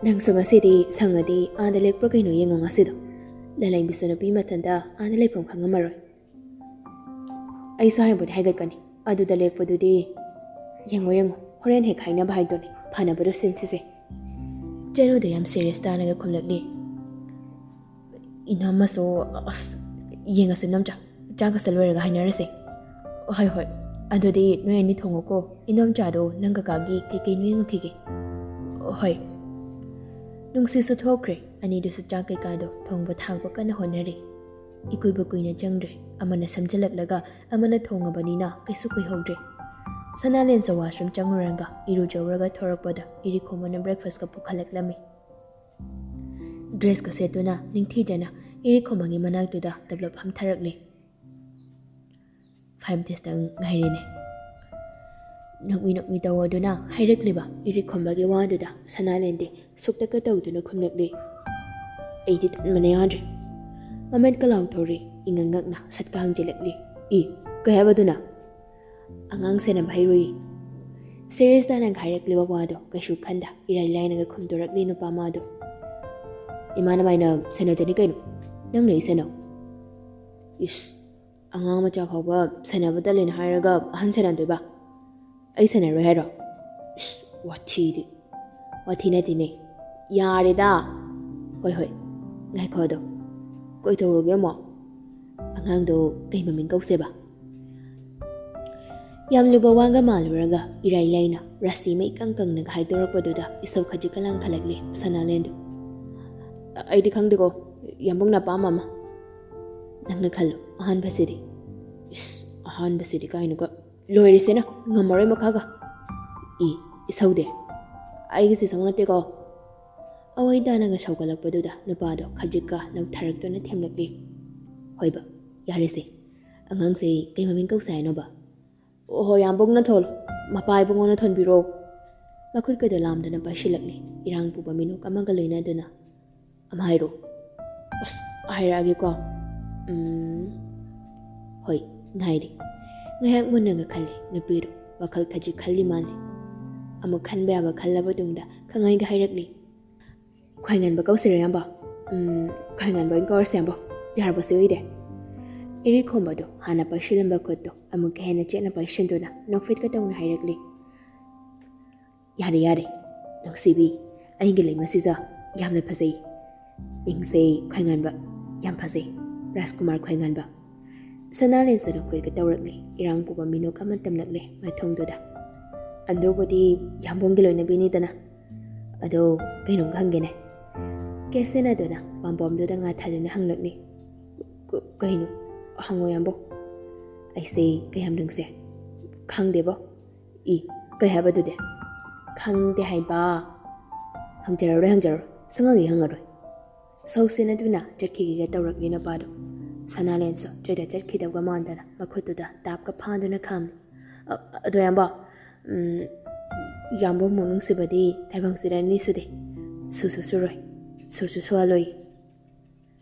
ꯅꯪꯁꯨ ꯉꯁꯤꯗꯤ ꯁꯪꯉꯗꯤ ꯑꯥꯗ ꯂꯦꯛꯄ꯭ꯔꯥ ꯀꯩꯅꯣ ꯌꯦꯡꯉꯣ ꯉꯁꯤꯗꯣ꯫ ꯂꯂꯩꯕꯤꯁꯨ ꯅꯨꯄꯤ ꯃꯊꯟꯇ ꯑꯥꯗ ꯂꯩꯐꯝ ꯈꯪꯉꯝꯃꯔꯣꯏ꯫ ꯑꯩꯁꯨ ꯍꯥꯏꯕꯨꯗꯤ ꯍꯥꯏꯒꯠꯀꯅꯤ, ꯑꯗꯨꯗ ꯂꯦꯛꯄꯗꯨꯗꯤ ꯌꯦꯡꯉꯣ ꯌꯦꯡꯉꯣ, ꯍꯣꯔꯦꯟ ꯍꯦꯛ ꯍꯥꯏꯅꯕ ꯍꯥꯏꯗꯨꯅꯤ, ꯐꯅꯕꯗꯣ ꯁꯤꯟꯁꯤꯁꯦ꯫ ꯆꯦꯅꯨꯗ ꯌꯥꯝ ꯁꯤꯔꯤꯌꯁ ꯇꯥꯅꯒ ꯈꯨꯝꯂꯛꯂꯤ꯫ ꯏꯅꯝꯃꯁꯨ, ꯑꯁ, ꯌꯦꯡꯉꯁꯦ ꯏꯅꯝꯆꯥ, ꯆꯥꯛ ꯀꯁꯦ ꯂꯣꯏꯔꯒ ꯍꯥꯏꯅꯔꯁꯦ꯫ ꯍꯣꯏ ꯍꯣꯏ, ꯑꯗꯨꯗꯤ ꯅꯣꯏ ꯑꯅꯤ ꯊꯣꯡꯉꯨꯀꯣ, ꯏꯅꯝꯆꯥꯗꯣ ꯅꯪ ꯀꯀꯥꯒꯤ ꯀꯩꯀꯩꯅꯣ ꯌꯦꯡꯉꯛꯈꯤꯒꯦ꯫ ꯍꯣꯏ꯫ ꯅꯨꯡꯁꯤꯠꯁꯨ ꯊꯣꯛꯈ꯭ꯔꯦ, ꯑꯅꯤꯗꯨꯁꯨ ꯆꯥꯛ ꯀꯩꯀꯥꯗꯣ ꯊꯣꯡꯕ ꯊꯥꯛꯄ ꯀꯟꯅ ꯍꯣꯠꯅꯔꯤ꯫ ꯏꯀꯨꯏꯕ ꯀꯨꯏꯅ ꯆꯪꯗ꯭ꯔꯦ, ꯑꯃꯅ ꯁꯝꯖꯜꯂꯛꯂꯒ ꯑꯃꯅ ꯊꯣꯡꯉꯕꯅꯤꯅ ꯀꯩꯁꯨ ꯀꯨꯏꯍꯧꯗ꯭ꯔꯦ꯫ ꯁꯅꯥꯂꯦꯟꯁꯨ ꯋꯥꯁꯔꯨꯝ ꯆꯪꯉꯨꯔꯒ ꯏꯔꯨꯖꯧꯔꯒ ꯊꯣꯔꯛꯄꯗ ꯏꯔꯤꯈꯣꯝꯕꯅ ꯕ꯭ꯔꯦꯛꯐꯥꯁꯀ ꯄꯨꯈꯠꯂꯛꯂꯝꯃꯤ꯫ ꯗ꯭ꯔꯦꯁꯀ ꯁꯦꯠꯇꯨꯅ ꯅꯤꯡꯊꯤꯖꯅ ꯏꯔꯤꯈꯣꯝꯕꯒꯤ ꯃꯅꯥꯛꯇꯨꯗ ꯇꯞꯂꯞ ꯐꯝꯊꯔꯛꯂꯦ꯫ ꯐꯥꯏꯚ ꯗꯦꯖꯇꯪ ꯉꯥꯏꯔꯦꯅꯦ꯫ ꯅꯣꯛꯃꯤ ꯅꯣꯛꯃꯤ ꯇꯧꯗꯨꯅ ꯍꯥꯏꯔꯛꯂꯤꯕ ꯏꯔꯤꯛ ꯈꯣꯝꯕꯒꯤ ꯋꯥꯗꯨꯗ ꯁꯅꯥꯂꯦꯟꯗꯤ ꯁꯨꯛꯇꯛꯀ ꯇꯧꯗꯨꯅ ꯈꯨꯝꯂꯛꯂꯤ꯫ ꯑꯩꯗꯤ ꯇꯟꯕꯅ ꯌꯥꯗ꯭ꯔꯦ꯫ ꯃꯃꯤꯠꯀ ꯂꯥꯎꯊꯣꯔꯤ, ꯏꯉꯛ ꯉꯛꯅ ꯁꯠꯀ ꯍꯪꯖꯤꯜꯂꯛꯂꯤ꯫ ꯏ, ꯀꯩ ꯍꯥꯏꯕꯗꯨꯅ? ꯑꯉꯥꯡ ꯁꯦꯟꯅꯕ ꯍꯩꯔꯣꯏꯌꯦ꯫ ꯁꯦꯔꯤꯌꯁ ꯇꯥꯅ ꯍꯥꯏꯔꯛꯂꯤꯕ ꯋꯥꯗꯣ ꯀꯩꯁꯨ ꯈꯟꯗ ꯏꯔꯥꯏ ꯂꯥꯏꯅꯒ ꯈꯨꯝꯗꯣꯔꯛꯂꯤ ꯅꯨꯄꯥ ꯃꯥꯗꯣ꯫ ꯏꯃꯥ ꯅꯕꯥꯏꯅ ꯁꯦꯟꯅꯖꯅꯤ ꯀꯩꯅꯣ, ꯅꯪꯅ ꯑꯩ ꯁꯦꯟꯅꯧ꯫ ꯏꯁ, ꯑꯉꯥꯡ ꯃꯆꯥ ꯐꯥꯎꯕ ꯁꯦꯟꯅꯕ ꯇꯜꯂꯦꯅ ꯍꯥꯏꯔꯒ ꯑꯍꯟ ꯁꯦꯟꯅꯗꯣꯏꯕ? ꯑꯩ ꯁꯦꯟꯅꯔꯣꯏ ꯍꯥꯏꯔꯣ? ꯏꯁ, ꯋꯥꯊꯤꯗꯤ꯫ ꯋꯥꯊꯤ ꯅꯠꯇꯦꯅꯦ꯫ ꯌꯥꯔꯦꯗ꯫ ꯍꯣꯏ, ꯍꯣꯏ꯫ ꯉꯥꯏꯈꯣ ꯑꯗꯣ꯫ ꯀꯩ ꯇꯧꯔꯒꯦ ꯑꯃꯨꯛ? ꯑꯉꯥꯡꯗꯣ ꯀꯩ ꯃꯃꯤꯡ ꯀꯧꯁꯦꯕ? ꯌꯥꯝ ꯂꯨꯕ ꯋꯥꯒ ꯃꯥꯜꯂꯨꯔꯒ ꯏꯔꯥꯏ ꯂꯥꯏꯅ ꯔꯥꯁꯤ ꯃꯩ ꯀꯪ ꯀꯪꯅꯒ ꯍꯥꯏꯗꯣꯔꯛꯄꯗꯨꯗ ꯏꯁꯧ ꯈꯖꯤꯛꯀ ꯂꯥꯡꯈꯠꯂꯛꯂꯦ ꯁꯅꯥꯂꯦꯟꯗꯨ꯫ "ꯑꯩꯗꯤ ꯈꯪꯗꯦꯀꯣ, ꯌꯥꯝꯕꯨꯡꯅ ꯑꯄꯥꯝꯕ ꯑꯃ꯫ ꯅꯪꯅ ꯈꯜꯂꯨ, ꯑꯍꯥꯟꯕꯁꯤꯗꯤ꯫" "ꯏꯁ, ꯑꯍꯥꯟꯕꯁꯤꯗꯤ ꯀꯥꯏꯅꯒ꯫ ꯂꯣꯏꯔꯦꯁꯦꯅ, ꯉꯝꯃꯔꯣꯏ ꯃꯈꯥꯒ꯫" "ꯏ, ꯏꯁꯧꯗꯦ, ꯑꯩꯒꯤꯁꯦ ꯁꯧ ꯅꯠꯇꯦꯀꯣ꯫" ꯑꯋꯣꯏ ꯇꯥꯅꯒ ꯁꯧꯒꯠꯂꯛꯄꯗꯨꯗ ꯅꯨꯄꯥꯗꯣ ꯈꯖꯤꯛꯀ ꯅꯧꯊꯔꯛꯇꯨꯅ ꯊꯦꯝꯂꯛꯂꯤ꯫ "ꯍꯣꯏꯕ, ꯌꯥꯔꯦꯁꯦ꯫ ꯑꯉꯥꯡꯁꯦ ꯀꯩ ꯃꯃꯤꯡ ꯀꯧꯁꯦ ꯍꯥꯏꯅꯣꯕ?" "ꯑꯣꯍꯣ, ꯌꯥꯝꯕꯨꯡꯅ ꯊꯣꯜꯂꯣ, ꯃꯄꯥ ꯏꯕꯨꯡꯉꯣꯅ ꯊꯣꯟꯕꯤꯔꯣ꯫" ꯃꯈꯨꯠꯀꯗꯣ ꯂꯥꯝꯗꯅ ꯄꯥꯏꯁꯤꯜꯂꯛꯂꯤ ꯏꯔꯥꯡ ꯄꯨꯕ ꯃꯤꯅꯣꯛ ꯑꯃꯒ ꯂꯣꯏꯅꯗꯨꯅ꯫ "ꯑꯃ ꯍꯥꯏꯔꯣ꯫" "ꯑꯁ, ꯍꯥꯏꯔꯛꯑꯒꯦꯀꯣ꯫ ꯎꯝ, ꯍꯣꯏ, ꯉꯥꯏꯔꯦ꯫" ꯉꯥꯏꯍꯥꯛ ꯃꯨꯟꯅꯒ ꯈꯜꯂꯤ ꯅꯨꯄꯤꯗꯣ, ꯋꯥꯈꯜ ꯈꯖꯤꯛ ꯈꯜꯂꯤ ꯃꯥꯜꯂꯤ꯫ ꯑꯃꯨꯛ ꯈꯟꯕ ꯌꯥꯕ ꯈꯜꯂꯕ ꯇꯨꯡꯗ ꯈꯪꯍꯥꯏꯗ ꯍꯥꯏꯔꯛꯂꯤ꯫ "ꯈ꯭ꯋꯥꯏꯉꯟꯕ ꯀꯧꯁꯤꯔꯣ, ꯏꯌꯥꯝꯕ?" "ꯎꯝ, ꯈ꯭ꯋꯥꯏꯉꯟꯕ ꯑꯣꯏꯅ ꯀꯧꯔꯁꯦ, ꯏꯌꯥꯝꯕ꯫ ꯌꯥꯔꯕꯁꯦ ꯑꯣꯏꯔꯦ꯫" ꯏꯔꯤꯛ ꯈꯣꯝꯕꯗꯣ ꯍꯥꯟꯅ ꯄꯥꯏꯁꯤꯜꯂꯝꯕ ꯈꯨꯠꯇꯣ ꯑꯃꯨꯛꯀ ꯍꯦꯟꯅ ꯆꯦꯠꯅ ꯄꯥꯏꯁꯤꯟꯗꯨꯅ ꯅꯣꯛꯐꯦꯠꯀ ꯇꯧꯅ ꯍꯥꯏꯔꯛꯂꯤ꯫ "ꯌꯥꯔꯦ, ꯌꯥꯔꯦ, ꯅꯨꯡꯁꯤꯕꯤ, ꯑꯩꯒꯤ ꯂꯩꯃꯁꯤꯁꯨ ꯌꯥꯝꯅ ꯐꯖꯩ꯫ ꯃꯤꯡꯁꯦ ꯈ꯭ꯋꯥꯏꯉꯟꯕ, ꯌꯥꯝ ꯐꯖꯩ, ꯔꯥꯖꯀꯨꯃꯥꯔ ꯈ꯭ꯋꯥꯏꯉꯟꯕ꯫" ꯁꯅꯥꯂꯦꯟꯁꯨ ꯅꯣꯛꯐꯦꯠꯀ ꯇꯧꯔꯛꯂꯤ ꯏꯔꯥꯡ ꯄꯨꯕ ꯃꯤꯅꯣꯛ ꯑꯃ ꯇꯝꯂꯛꯂꯦ ꯃꯥꯏꯊꯣꯡꯗꯨꯗ꯫ "ꯑꯗꯨꯕꯨꯗꯤ ꯌꯥꯝꯕꯨꯡꯒꯤ ꯂꯣꯏꯅꯕꯤꯅꯤꯗꯅ꯫ ꯑꯗꯣ ꯀꯩꯅꯣꯝ ꯍꯪꯒꯦꯅꯦ꯫" ꯀꯦꯁꯦꯅꯗꯨꯅ ꯄꯥꯝꯕꯣꯝꯗꯨꯗ ꯉꯥꯊꯗꯨꯅ ꯍꯪꯂꯛꯂꯤ꯫ "ꯀ-, ꯀꯩꯅꯣ? ꯍꯪꯉꯣ, ꯌꯥꯝꯕꯨꯡ꯫" "ꯑꯩꯁꯦ ꯀꯌꯥꯝ ꯅꯨꯡꯁꯦ?" "ꯈꯪꯗꯦꯕꯣ꯫" "ꯏ, ꯀꯩ ꯍꯥꯏꯕꯗꯨꯗꯤ?" "ꯈꯪꯗꯦ ꯍꯥꯏꯕ꯫" "ꯍꯪꯖꯔꯔꯣꯏ, ꯍꯪꯖꯔꯔꯣꯏ, ꯁꯨꯡꯍꯪ ꯍꯦꯛ ꯍꯪꯉꯔꯣꯏ꯫" ꯁꯧꯁꯤꯟꯅꯗꯨꯅ ꯆꯠꯈꯤꯒꯦꯒ ꯇꯧꯔꯛꯂꯤ ꯅꯨꯄꯥꯗꯣ꯫ ꯁꯅꯥꯂꯦꯟꯁꯨ ꯆꯣꯏꯗ ꯆꯠꯈꯤꯗꯧꯒ ꯃꯥꯟꯗꯅ ꯃꯈꯨꯠꯇꯨꯗ ꯇꯥꯞꯀ ꯐꯥꯗꯨꯅ ꯈꯥꯝꯃꯤ꯫ "ꯑ-, ꯑꯗꯣ ꯌꯥꯝꯕ, ꯎꯝ, ꯌꯥꯝꯕꯨꯡꯃꯨꯛ ꯅꯨꯡꯁꯤꯕꯗꯤ ꯇꯥꯏꯕꯪꯁꯤꯗ ꯑꯅꯤ ꯁꯨꯗꯦ꯫ ꯁꯨꯁꯨ ꯁꯨꯔꯣꯏ, ꯁꯨꯁꯨ ꯁꯨꯍꯜꯂꯣꯏ꯫"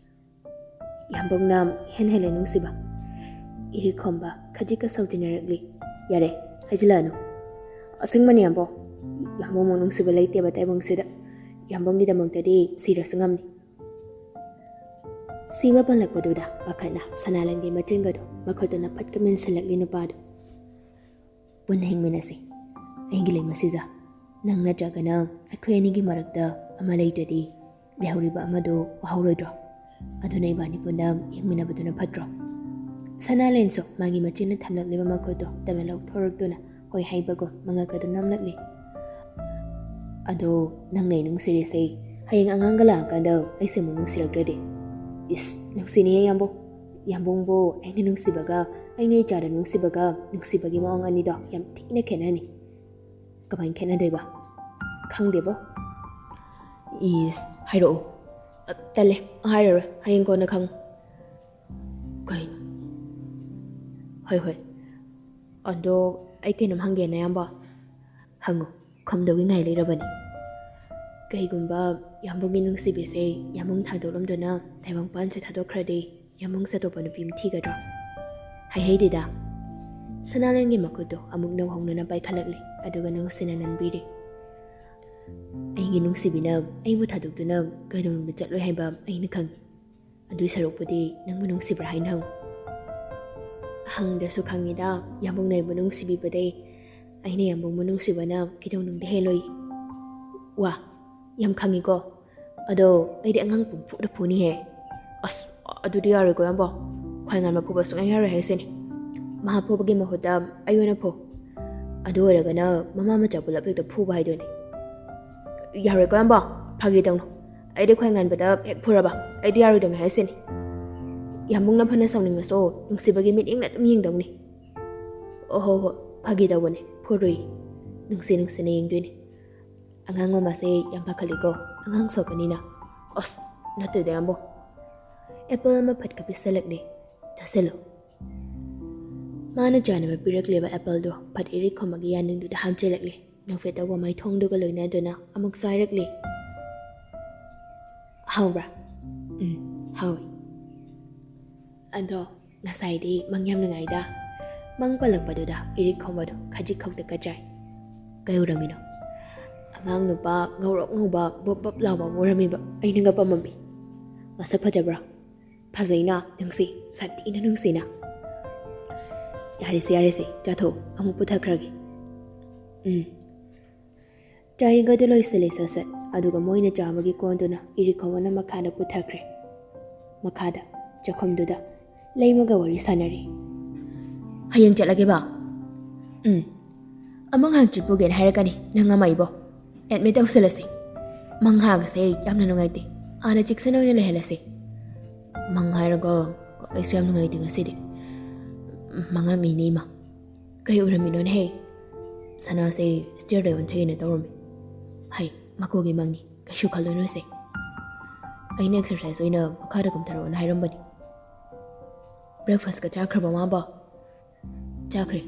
"ꯌꯥꯝꯕꯨꯡꯅ ꯏꯍꯦꯟ ꯍꯦꯜꯂꯦ ꯅꯨꯡꯁꯤꯕ꯫" ꯏꯔꯤꯛ ꯈꯣꯝꯕ ꯈꯖꯤꯛꯀ ꯁꯧꯇꯤꯟꯅꯔꯛꯂꯤ꯫ "ꯌꯥꯔꯦ, ꯍꯥꯏꯖꯤꯜꯂꯛꯑꯅꯨ꯫ ꯑꯁꯦꯡꯕꯅꯦ, ꯌꯥꯝꯕꯨꯡ꯫ ꯌꯥꯝꯕꯨꯡꯃꯨꯛ ꯅꯨꯡꯁꯤꯕ ꯂꯩꯇꯦꯕ ꯇꯥꯏꯕꯪꯁꯤꯗ꯫ ꯌꯥꯝꯕꯨꯡꯒꯤꯗꯃꯛꯇꯗꯤ ꯁꯤꯔꯁꯨ ꯉꯝꯅꯤ꯫" ꯁꯤꯃ ꯄꯜꯂꯛꯄꯗꯨꯗ ꯄꯥꯈꯠꯅ ꯁꯅꯥꯂꯦꯟꯒꯤ ꯃꯆꯤꯟꯒꯗꯣ ꯃꯈꯨꯠꯇꯨꯅ ꯐꯠꯀ ꯃꯦꯟꯁꯤꯜꯂꯛꯂꯤ ꯅꯨꯄꯥꯗꯣ꯫ "ꯄꯨꯟꯅ ꯍꯤꯡꯃꯤꯟꯅꯁꯤ꯫ ꯑꯩꯒꯤ ꯂꯩꯃꯁꯤꯗ ꯅꯪ ꯅꯠꯇ꯭ꯔꯒꯅ ꯑꯩꯈꯣꯏ ꯑꯅꯤꯒꯤ ꯃꯔꯛꯇ ꯑꯃ ꯂꯩꯇ꯭ꯔꯗꯤ ꯂꯩꯍꯧꯔꯤꯕ ꯑꯃꯗꯣ ꯋꯥꯍꯧꯔꯣꯏꯗ꯭ꯔꯣ? ꯑꯗꯨꯅ ꯏꯕꯥꯅꯤ ꯄꯨꯟꯅ ꯍꯤꯡꯃꯤꯟꯅꯕꯗꯨꯅ ꯐꯠꯇ꯭ꯔꯣ?" ꯁꯅꯥꯂꯦꯟꯁꯨ ꯃꯥꯒꯤ ꯃꯆꯤꯟꯅ ꯊꯝꯂꯛꯂꯤꯕ ꯃꯈꯨꯠꯇꯨ ꯇꯞꯅ ꯂꯧꯊꯣꯔꯛꯇꯨꯅ ꯍꯣꯏ ꯍꯥꯏꯕꯒꯨꯝ ꯃꯉꯛ ꯑꯗꯨ ꯅꯝꯂꯛꯂꯤ꯫ "ꯑꯗꯣ ꯅꯪꯅ ꯑꯩ ꯅꯨꯡꯁꯤꯔꯤꯁꯦ ꯍꯌꯦꯡ ꯑꯉꯥꯡꯒ ꯂꯥꯛꯑꯀꯥꯟꯗ ꯑꯩꯁꯦ ꯑꯃꯨꯛ ꯅꯨꯡꯁꯤꯔꯛꯇ꯭ꯔꯗꯤ?" "ꯏꯁ, ꯅꯨꯡꯁꯤꯅꯤꯌꯦ ꯌꯥꯝꯕꯨꯡ꯫ ꯌꯥꯝꯕꯨꯡꯕꯨ ꯑꯩꯅ ꯅꯨꯡꯁꯤꯕꯒ ꯑꯩꯅ ꯏꯆꯥꯗ ꯅꯨꯡꯁꯤꯕꯒ ꯅꯨꯡꯁꯤꯕꯒꯤ ꯃꯑꯣꯡ ꯑꯅꯤꯗꯣ ꯌꯥꯝ ꯊꯤꯅ ꯈꯦꯠꯅꯅꯤ꯫" "ꯀꯃꯥꯏꯅ ꯈꯦꯠꯅꯗꯣꯏꯕ?" "ꯈꯪꯗꯦꯕꯣ꯫" "ꯏꯁ, ꯍꯥꯏꯔꯛꯑꯣ꯫" "ꯑ, ꯇꯜꯂꯦ, ꯍꯥꯏꯔꯔꯣꯏ, ꯍꯌꯦꯡ ꯀꯣꯟꯅ ꯈꯪꯉꯨ꯫" "ꯀꯩꯅꯣ?" "ꯍꯣꯏ, ꯍꯣꯏ꯫ ꯑꯗꯣ ꯑꯩ ꯀꯩꯅꯣꯝ ꯍꯪꯒꯦꯅ, ꯏꯌꯥꯝꯕ?" "ꯍꯪꯉꯨ, ꯈꯨꯝꯗꯧꯒꯤ ꯉꯥꯏ ꯂꯩꯔꯕꯅꯤ꯫" "ꯀꯩꯒꯨꯝꯕ ꯌꯥꯝꯕꯨꯡꯒꯤ ꯅꯨꯡꯁꯤꯕꯤꯁꯦ ꯌꯥꯝꯕꯨꯡ ꯊꯥꯗꯣꯛꯂꯝꯗꯨꯅ ꯇꯥꯏꯕꯪꯄꯥꯟꯁꯦ ꯊꯥꯗꯣꯛꯈ꯭ꯔꯗꯤ ꯌꯥꯝꯕꯨꯡꯁꯦ ꯑꯇꯣꯞꯄ ꯅꯨꯄꯤ ꯑꯃ ꯊꯤꯒꯗ꯭ꯔꯣ?" "ꯍꯩꯍꯩꯗꯦꯗ꯫" ꯁꯅꯥꯂꯦꯟꯒꯤ ꯃꯈꯨꯠꯇꯣ ꯑꯃꯨꯛ ꯅꯧꯍꯧꯅꯅ ꯄꯥꯏꯈꯠꯂꯛꯂꯤ, ꯑꯗꯨꯒ ꯅꯨꯡꯁꯤꯅ ꯅꯟꯕꯤꯔꯤ꯫ "ꯑꯩꯒꯤ ꯅꯨꯡꯁꯤꯕꯤꯅ ꯑꯩꯕꯨ ꯊꯥꯗꯣꯛꯇꯨꯅ ꯀꯩꯗꯧꯅꯨꯡꯗ ꯆꯠꯂꯣꯏ ꯍꯥꯏꯕ ꯑꯩꯅ ꯈꯪꯏ꯫ ꯑꯗꯨꯏ ꯁꯔꯨꯛꯄꯨꯗꯤ ꯅꯪꯕꯨ ꯅꯨꯡꯁꯤꯕ꯭ꯔꯥ ꯍꯥꯏꯅ ꯍꯪꯉꯨ꯫" "ꯍꯪꯗ꯭ꯔꯁꯨ ꯈꯪꯉꯤꯗ, ꯌꯥꯝꯕꯨꯡꯅ ꯑꯩꯕꯨ ꯅꯨꯡꯁꯤꯕꯤꯕꯗꯩ꯫ ꯑꯩꯅ ꯌꯥꯝꯕꯨꯡꯕꯨ ꯅꯨꯡꯁꯤꯕꯅ ꯀꯩꯗꯧꯅꯨꯡꯗ ꯍꯦꯜꯂꯣꯏ꯫" "ꯋꯥ, ꯌꯥꯝ ꯈꯪꯉꯤꯀꯣ꯫ ꯑꯗꯣ ꯑꯩꯗꯤ ꯑꯉꯥꯡ ꯄꯨꯡꯐꯨꯗ ꯐꯨꯅꯤꯍꯦ꯫" "ꯑꯁ, ꯑꯗꯨꯗꯤ ꯌꯥꯔꯣꯏꯀꯣ, ꯏꯌꯥꯝꯕ꯫ ꯈ꯭ꯋꯥꯏ ꯉꯥꯟꯕ ꯐꯨꯕ ꯁꯨꯡꯌꯥ ꯌꯥꯔꯣꯏ ꯍꯥꯏꯁꯤꯅꯤ꯫ ꯃꯍꯥꯛ ꯐꯨꯕꯒꯤ ꯃꯍꯨꯠꯇ ꯑꯩ ꯑꯣꯏꯅ ꯐꯨ꯫ ꯑꯗꯨ ꯑꯣꯏꯔꯒꯅ ꯃꯃꯥ ꯃꯆꯥ ꯄꯨꯂꯞ ꯍꯦꯛꯇ ꯐꯨꯕ ꯍꯥꯏꯗꯨꯅꯤ꯫" "ꯌꯥꯔꯣꯏꯀꯣ, ꯏꯌꯥꯝꯕ꯫ ꯐꯥꯒꯤ ꯇꯧꯅꯨ꯫ ꯑꯩꯗꯤ ꯈ꯭ꯋꯥꯏ ꯉꯥꯟꯕꯗ ꯍꯦꯛ ꯐꯨꯔꯕ ꯑꯩꯗꯤ ꯌꯥꯔꯣꯏꯗꯧꯅꯤ ꯍꯥꯏꯁꯤꯅꯤ꯫ ꯌꯥꯝꯕꯨꯡꯅ ꯐꯅ ꯁꯥꯎꯅꯤꯡꯉꯁꯨ ꯅꯨꯡꯁꯤꯕꯒꯤ ꯃꯤꯠꯌꯦꯡꯅ ꯑꯗꯨꯝ ꯌꯦꯡꯗꯧꯅꯤ꯫" "ꯑꯣ ꯍꯣ ꯍꯣ, ꯐꯥꯒꯤ ꯇꯧꯕꯅꯦ, ꯐꯨꯔꯨꯏ꯫ ꯅꯨꯡꯁꯤ ꯅꯨꯡꯁꯤꯅ ꯌꯦꯡꯗꯣꯏꯅꯦ꯫ ꯑꯉꯥꯡ ꯃꯃꯥꯁꯦ ꯌꯥꯝ ꯄꯥꯈꯠꯂꯤꯀꯣ, ꯑꯉꯥꯡ ꯁꯣꯛꯀꯅꯤꯅ꯫ ꯑꯁ, ꯅꯠꯇꯦꯗ, ꯏꯌꯥꯝꯕ꯫" ꯑꯦꯄꯜ ꯑꯃ ꯐꯠꯀ ꯄꯤꯁꯜꯂꯛꯂꯦ꯫ "ꯆꯥꯁꯤꯜꯂꯨ꯫" ꯃꯥꯅ ꯆꯥꯅꯕ ꯄꯤꯔꯛꯂꯤꯕ ꯑꯦꯄꯜꯗꯣ ꯐꯠ ꯏꯔꯤꯛ ꯈꯣꯝꯃꯒꯤ ꯌꯥꯅꯤꯡꯗꯨꯗ ꯍꯥꯞꯆꯤꯜꯂꯛꯂꯦ꯫ ꯅꯣꯛꯐꯦꯠ ꯇꯧꯕ ꯃꯥꯏꯊꯣꯡꯗꯨꯒ ꯂꯣꯏꯅꯗꯨꯅ ꯑꯃꯨꯛ ꯆꯥꯏꯔꯛꯂꯦ꯫ "ꯍꯥꯎꯕ꯭ꯔꯥ?" "ꯎꯝ, ꯍꯥꯎꯏ꯫" "ꯑꯗꯣ ꯉꯁꯥꯏꯗꯤ ꯃꯪ ꯌꯥꯝ ꯅꯨꯡꯉꯥꯏꯗ꯫ ꯃꯪ ꯄꯜꯂꯛꯄꯗꯨꯗ ꯏꯔꯤꯛ ꯈꯣꯝꯕꯗꯣ ꯈꯖꯤꯛ ꯈꯧꯇ ꯀꯆꯥꯏ꯫ ꯀꯩ ꯎꯔꯝꯃꯤꯅꯣ?" "ꯑꯉꯥꯡ ꯅꯨꯄꯥ ꯉꯧꯔꯣꯛ ꯉꯧꯕ ꯕꯣꯞ ꯕꯣꯞ ꯂꯥꯎꯕ ꯑꯃ ꯎꯔꯝꯃꯤꯕ, ꯑꯩꯅꯒ ꯄꯥꯝꯃꯝꯃꯤ꯫" "ꯃꯁꯛ ꯐꯖꯕ꯭ꯔꯥ?" "ꯐꯖꯩꯅ, ꯅꯨꯡꯁꯤ, ꯁꯥꯊꯤꯅ ꯅꯨꯡꯁꯤꯅ꯫" "ꯌꯥꯔꯦꯁꯦ, ꯌꯥꯔꯦꯁꯦ, ꯆꯥꯊꯣꯛ, ꯑꯃꯨꯛ ꯄꯨꯊꯈ꯭ꯔꯒꯦ꯫" "ꯎꯝ꯫" ꯆꯥꯔꯤꯒꯗꯨ ꯂꯣꯏꯁꯤꯜꯂꯦ ꯁꯠ ꯁꯠ, ꯑꯗꯨꯒ ꯃꯣꯏꯅ ꯆꯥꯕꯒꯤ ꯀꯣꯟꯗꯨꯅ ꯏꯔꯤꯛ ꯈꯣꯝꯕꯅ ꯃꯈꯥꯗ ꯄꯨꯊꯈ꯭ꯔꯦ꯫ ꯃꯈꯥꯗ, ꯆꯥꯛꯈꯨꯝꯗꯨꯗ, ꯂꯩꯃꯒ ꯋꯥꯔꯤ ꯁꯥꯟꯅꯔꯤ꯫ "ꯍꯌꯦꯡ ꯆꯠꯂꯒꯦꯕ?" "ꯎꯝ, ꯑꯃꯨꯛ ꯍꯪꯆꯤꯠ ꯄꯨꯒꯦꯅ ꯍꯥꯏꯔꯛꯀꯅꯤ ꯅꯪ ꯑꯃ ꯏꯕꯣ꯫ ꯑꯦꯗꯃꯤꯠ ꯇꯧꯁꯜꯂꯁꯤ꯫ ꯃꯪꯍꯥꯒꯁꯦ ꯑꯩ ꯌꯥꯝꯅ ꯅꯨꯡꯉꯥꯏꯇꯦ꯫ ꯑꯥꯗ ꯆꯦꯛꯁꯟ ꯑꯣꯏꯅ ꯂꯩꯍꯜꯂꯁꯤ꯫ ꯃꯪ ꯍꯥꯏꯔꯒ ꯑꯩꯁꯨ ꯌꯥꯝ ꯅꯨꯡꯉꯥꯏꯇꯦ ꯉꯁꯤꯗꯤ꯫ ꯃꯉꯛꯅꯤꯅꯦ ꯏꯃꯥ꯫ ꯀꯩ ꯎꯔꯝꯃꯤꯅꯣꯅꯦꯍꯦ? ꯁꯅꯥꯁꯦ ꯁ꯭ꯇꯤꯌꯔꯗ ꯑꯣꯟꯊꯩꯅ ꯇꯧꯔꯝꯃꯤ꯫ ꯍꯩ, ꯃꯀꯣꯛꯒꯤ ꯃꯪꯅꯤ, ꯀꯩꯁꯨ ꯈꯜꯂꯨꯅꯨꯁꯦ꯫ ꯑꯩꯅ ꯑꯦꯛꯁꯔꯁꯥꯏꯁ ꯑꯣꯏꯅ ꯃꯈꯥꯗ ꯀꯨꯝꯊꯔꯛꯑꯣꯅ ꯍꯥꯏꯔꯝꯕꯅꯤ꯫ ꯕ꯭ꯔꯦꯛꯐꯥꯁꯀ ꯆꯥꯈ꯭ꯔꯕ ꯃꯥꯕꯣ?" "ꯆꯥꯈ꯭ꯔꯦ꯫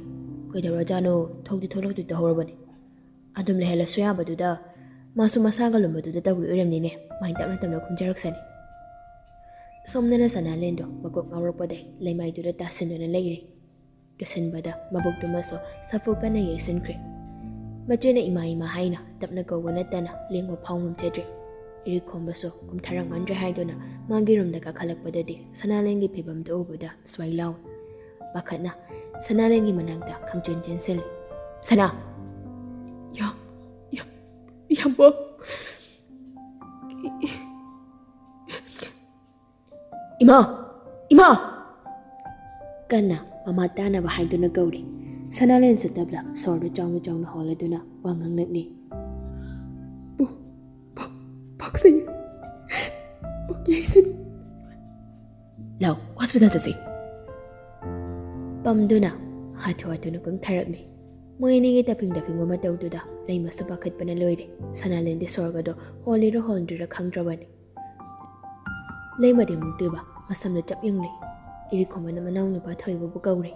ꯀꯩꯗꯧꯔꯖꯥꯠꯅꯣ? ꯊꯣꯛꯇꯤ ꯊꯣꯛꯂꯛꯇꯣꯏ ꯇꯧꯍꯧꯔꯕꯅꯤ꯫ ꯑꯗꯨꯝ ꯂꯩꯍꯜꯂꯁꯨ ꯌꯥꯕꯗꯨꯗ, ꯃꯥꯁꯨ ꯃꯁꯥꯒ ꯂꯨꯝꯕꯗꯨꯗ ꯇꯧꯔꯤ ꯑꯣꯏꯔꯝꯅꯤꯅꯦ꯫ ꯃꯥꯏ ꯇꯞꯅ ꯇꯞꯅ ꯈꯨꯝꯖꯔꯛꯁꯅꯤ꯫" ꯁꯣꯝꯗꯅ ꯁꯅꯥꯂꯦꯟꯗꯣ ꯃꯀꯣꯛ ꯉꯥꯎꯔꯛꯄꯗꯩ ꯂꯩꯃꯥꯏꯗꯨꯗ ꯇꯥꯁꯤꯟꯗꯨꯅ ꯂꯩꯔꯦ꯫ ꯇꯨꯁꯤꯟꯕꯗ ꯃꯕꯨꯛꯇꯨꯃꯁꯨ ꯁꯥꯐꯨ ꯀꯟꯅ ꯌꯩꯁꯤꯟꯈ꯭ꯔꯦ꯫ ꯃꯆꯦꯅ "ꯏꯃꯥ, ꯏꯃꯥ" ꯍꯥꯏꯅ ꯇꯞꯅ ꯀꯧꯕ ꯅꯠꯇꯅ ꯂꯦꯡꯕ ꯐꯥꯎ ꯉꯝꯖꯗ꯭ꯔꯦ꯫ ꯏꯔꯤꯛ ꯈꯣꯝꯕꯁꯨ ꯀꯨꯝꯊꯔꯛꯃꯟꯗ꯭ꯔꯦ ꯍꯥꯏꯗꯨꯅ ꯃꯥꯒꯤ ꯔꯨꯝꯗ ꯀꯥꯈꯠꯂꯛꯄꯗꯗꯤ ꯁꯅꯥꯂꯦꯟꯒꯤ ꯐꯤꯕꯝꯗꯨ ꯎꯕꯗ ꯁ꯭ꯋꯥꯏ ꯂꯥꯎꯏ꯫ ꯄꯥꯈꯠꯅ ꯁꯅꯥꯂꯦꯟꯒꯤ ꯃꯅꯥꯛꯇ ꯈꯪꯆꯦꯟ ꯆꯦꯟꯁꯤꯜꯂꯤ꯫ "ꯁꯅꯥ!" "ꯌꯥ-, ꯌꯥ-, ꯏꯌꯥꯝꯕ!" "ꯏꯃꯥ! ꯏꯃꯥ!" ꯀꯟꯅ ꯃꯃꯥ ꯇꯥꯅꯕ ꯍꯥꯏꯗꯨꯅ ꯀꯧꯔꯤ꯫ ꯁꯅꯥꯂꯦꯟꯁꯨ ꯇꯞꯂ ꯁꯣꯔꯗꯨ ꯆꯥꯎꯅ ꯆꯥꯎꯅ ꯍꯣꯜꯂꯗꯨꯅ ꯋꯥ ꯉꯥꯡꯂꯛꯂꯤ꯫ "ꯄꯨ-, ꯄꯨ-, ꯄꯨꯛꯁꯤ, ꯄꯨꯛ ꯌꯩꯁꯤꯟ-" "ꯂꯥꯎ, ꯍꯣꯁꯄꯤꯇꯥꯜ ꯆꯠꯁꯤ!" ꯄꯝꯗꯨꯅ ꯍꯥꯊꯨ ꯍꯥꯊꯨꯅ ꯀꯨꯝꯊꯔꯛꯂꯤ꯫ ꯃꯣꯏ ꯑꯅꯤꯒꯤ ꯇꯞꯐꯤꯡ ꯇꯞꯐꯤꯡꯕ ꯃꯇꯧꯗꯨꯗ ꯂꯩꯃꯁꯨ ꯄꯥꯈꯠꯄꯅ ꯂꯣꯏꯔꯦ꯫ ꯁꯅꯥꯂꯦꯟꯗꯤ ꯁꯣꯔꯒꯗꯣ ꯍꯣꯜꯂꯤꯔ ꯍꯣꯟꯗ꯭ꯔꯤꯔ ꯈꯪꯗ꯭ꯔꯕꯅꯤ꯫ ꯂꯩꯃꯗꯤ ꯑꯃꯨꯛ ꯇꯨꯏꯕ ꯃꯁꯝꯗ ꯆꯞ ꯌꯨꯡꯂꯤ꯫ ꯏꯔꯤꯛꯈꯣꯝꯕꯅ ꯃꯅꯥꯎꯅꯨꯄꯥ ꯊꯣꯏꯕꯕꯨ ꯀꯧꯔꯦ꯫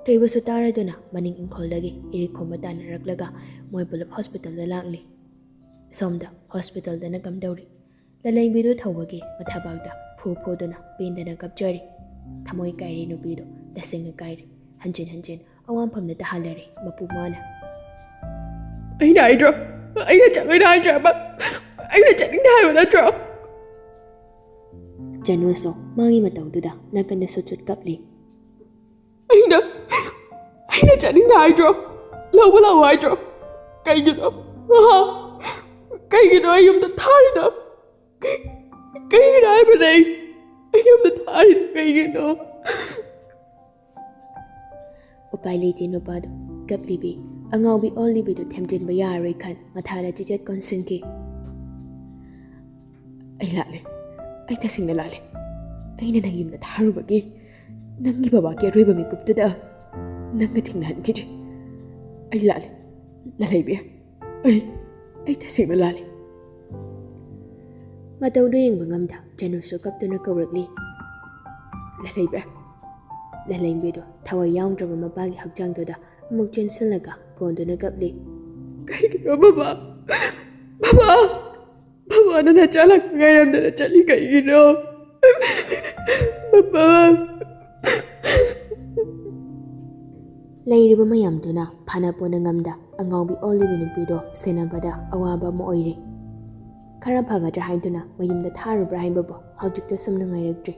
ꯊꯣꯏꯕꯁꯨ ꯇꯥꯔꯗꯨꯅ ꯃꯅꯤꯡ ꯏꯪꯈꯣꯜꯗꯒꯤ ꯏꯔꯤꯛꯈꯣꯝꯕ ꯇꯥꯟꯅꯔꯛꯂꯒ ꯃꯣꯏ ꯄꯨꯂꯞ ꯍꯣꯁꯄꯤꯇꯥꯜꯗ ꯂꯥꯛꯂꯤ꯫ ꯁꯣꯝꯗ ꯍꯣꯁꯄꯤꯇꯥꯜꯗꯅ ꯀꯝꯗꯧꯔꯤ? ꯂꯂꯩꯕꯤꯗꯨ ꯊꯧꯕꯒꯤ ꯃꯊꯕꯥꯛꯇ ꯐꯨ ꯐꯨꯗꯨꯅ ꯄꯦꯟꯗꯅ ꯀꯞꯆꯔꯤ꯫ ꯊꯃꯣꯏ ꯀꯥꯏꯔꯤ ꯅꯨꯄꯤꯗꯣ, ꯇꯁꯦꯡꯅ ꯀꯥꯏꯔꯤ꯫ ꯍꯟꯖꯤꯟ ꯍꯟꯖꯤꯟ ꯑꯋꯥꯡꯐꯝꯗ ꯇꯥꯍꯜꯂꯔꯦ ꯃꯄꯨ ꯃꯥꯅ꯫ "ꯑꯩꯅ ꯍꯥꯏꯗ꯭ꯔꯣ? ꯑꯩꯅ ꯆꯠꯂꯣꯏꯅ ꯍꯥꯏꯗ꯭ꯔꯕ? ꯑꯩꯅ ꯆꯠꯅꯤꯡꯗꯦ ꯍꯥꯏꯕ ꯅꯠꯇ꯭ꯔꯣ?" ꯆꯅꯨꯁꯨ ꯃꯥꯒꯤ ꯃꯇꯧꯗꯨꯗ ꯅꯥꯀꯟꯗ ꯁꯨꯠ ꯁꯨꯠ ꯀꯞꯂꯤ꯫ "ꯑꯩꯅ, ꯑꯩꯅ ꯆꯠꯅꯤꯡꯗꯦ ꯍꯥꯏꯗ꯭ꯔꯣ? ꯂꯧꯕ ꯂꯥꯛꯑꯣ ꯍꯥꯏꯗ꯭ꯔꯣ? ꯀꯩꯒꯤꯅꯣ? ꯍꯥ? ꯀꯩꯒꯤꯅꯣ ꯑꯩ ꯌꯨꯝꯗ ꯊꯥꯔꯤꯗꯣ? ꯀꯩ-, ꯀꯩꯒꯤꯅꯣ ꯍꯥꯏꯕꯅꯦ? ꯑꯩ ꯌꯨꯝꯗ ꯊꯥꯔꯤꯗꯣ ꯀꯩꯒꯤꯅꯣ?" ꯎꯄꯥꯏ ꯂꯩꯇꯦ ꯅꯨꯄꯥꯗꯣ꯫ ꯀꯞꯂꯤꯕꯤ, ꯑꯉꯥꯎꯕꯤ ꯑꯣꯜꯂꯤꯕꯤꯗꯨ ꯊꯦꯝꯖꯤꯟꯕ ꯌꯥꯔꯔꯣꯏ ꯈꯟ ꯃꯊꯥꯗ ꯆꯤꯆꯠ ꯀꯣꯟꯁꯤꯟꯈꯤ꯫ "ꯑꯩ ꯂꯥꯜꯂꯦ꯫ ꯑꯩ ꯇꯁꯦꯡꯅ ꯂꯥꯜꯂꯦ꯫ ꯑꯩꯅ ꯅꯪ ꯌꯨꯝꯗ ꯊꯥꯔꯨꯕꯒꯤ, ꯅꯪꯒꯤ ꯕꯕꯥꯒꯤ ꯑꯔꯣꯏꯕ ꯃꯤꯀꯨꯞꯇꯨꯗ ꯅꯪꯒ ꯊꯦꯡꯅꯍꯟꯈꯤꯗ꯭ꯔꯤ꯫ ꯑꯩ ꯂꯥꯜꯂꯦ꯫ ꯂꯥꯂꯩꯕꯤ, ꯑꯩ, ꯑꯩ ꯇꯁꯦꯡꯅ ꯂꯥꯜꯂꯦ꯫" ꯃꯇꯧꯗꯨ ꯌꯦꯡꯕ ꯉꯝꯗ ꯆꯅꯨꯁꯨ ꯀꯞꯇꯨꯅ ꯀꯧꯔꯛꯂꯤ꯫ "ꯂꯥꯂꯩꯕꯤ꯫" ꯂꯥꯂꯩꯕꯤꯗꯨ ꯊꯋꯥꯏ ꯌꯥꯎꯗ꯭ꯔꯕ ꯃꯄꯥꯒꯤ ꯍꯛꯆꯥꯡꯗꯨꯗ ꯑꯃꯨꯛ ꯆꯦꯟꯁꯤꯜꯂꯒ ꯀꯣꯟꯗꯨꯅ ꯀꯞꯂꯤ꯫ "ꯀꯩꯒꯤꯅꯣ ꯕꯕꯥ? ꯕꯕꯥ! ꯕꯕꯥꯅ ꯅꯆꯥ ꯂꯥꯛꯄ ꯉꯥꯏꯔꯝꯗꯅ ꯆꯠꯂꯤ ꯀꯩꯒꯤꯅꯣ? ꯕꯕꯥ!" ꯂꯩꯔꯤꯕ ꯃꯌꯥꯝꯗꯨꯅ ꯐꯥꯅ ꯄꯨꯅ ꯉꯝꯗ ꯑꯉꯥꯎꯕꯤ ꯑꯣꯜꯂꯤꯕꯤ ꯅꯨꯄꯤꯗꯣ ꯁꯦꯟꯅꯕꯗ ꯑꯋꯥꯕ ꯑꯃ ꯑꯣꯏꯔꯦ꯫ ꯈꯔ ꯐꯒꯗ꯭ꯔꯥ ꯍꯥꯏꯗꯨꯅ ꯃꯌꯨꯝꯗ ꯊꯥꯔꯨꯕ꯭ꯔꯥ ꯍꯥꯏꯕꯕꯨ ꯍꯧꯖꯤꯛꯇ ꯁꯨꯝ ꯅꯨꯡꯉꯥꯏꯔꯛꯇ꯭ꯔꯦ꯫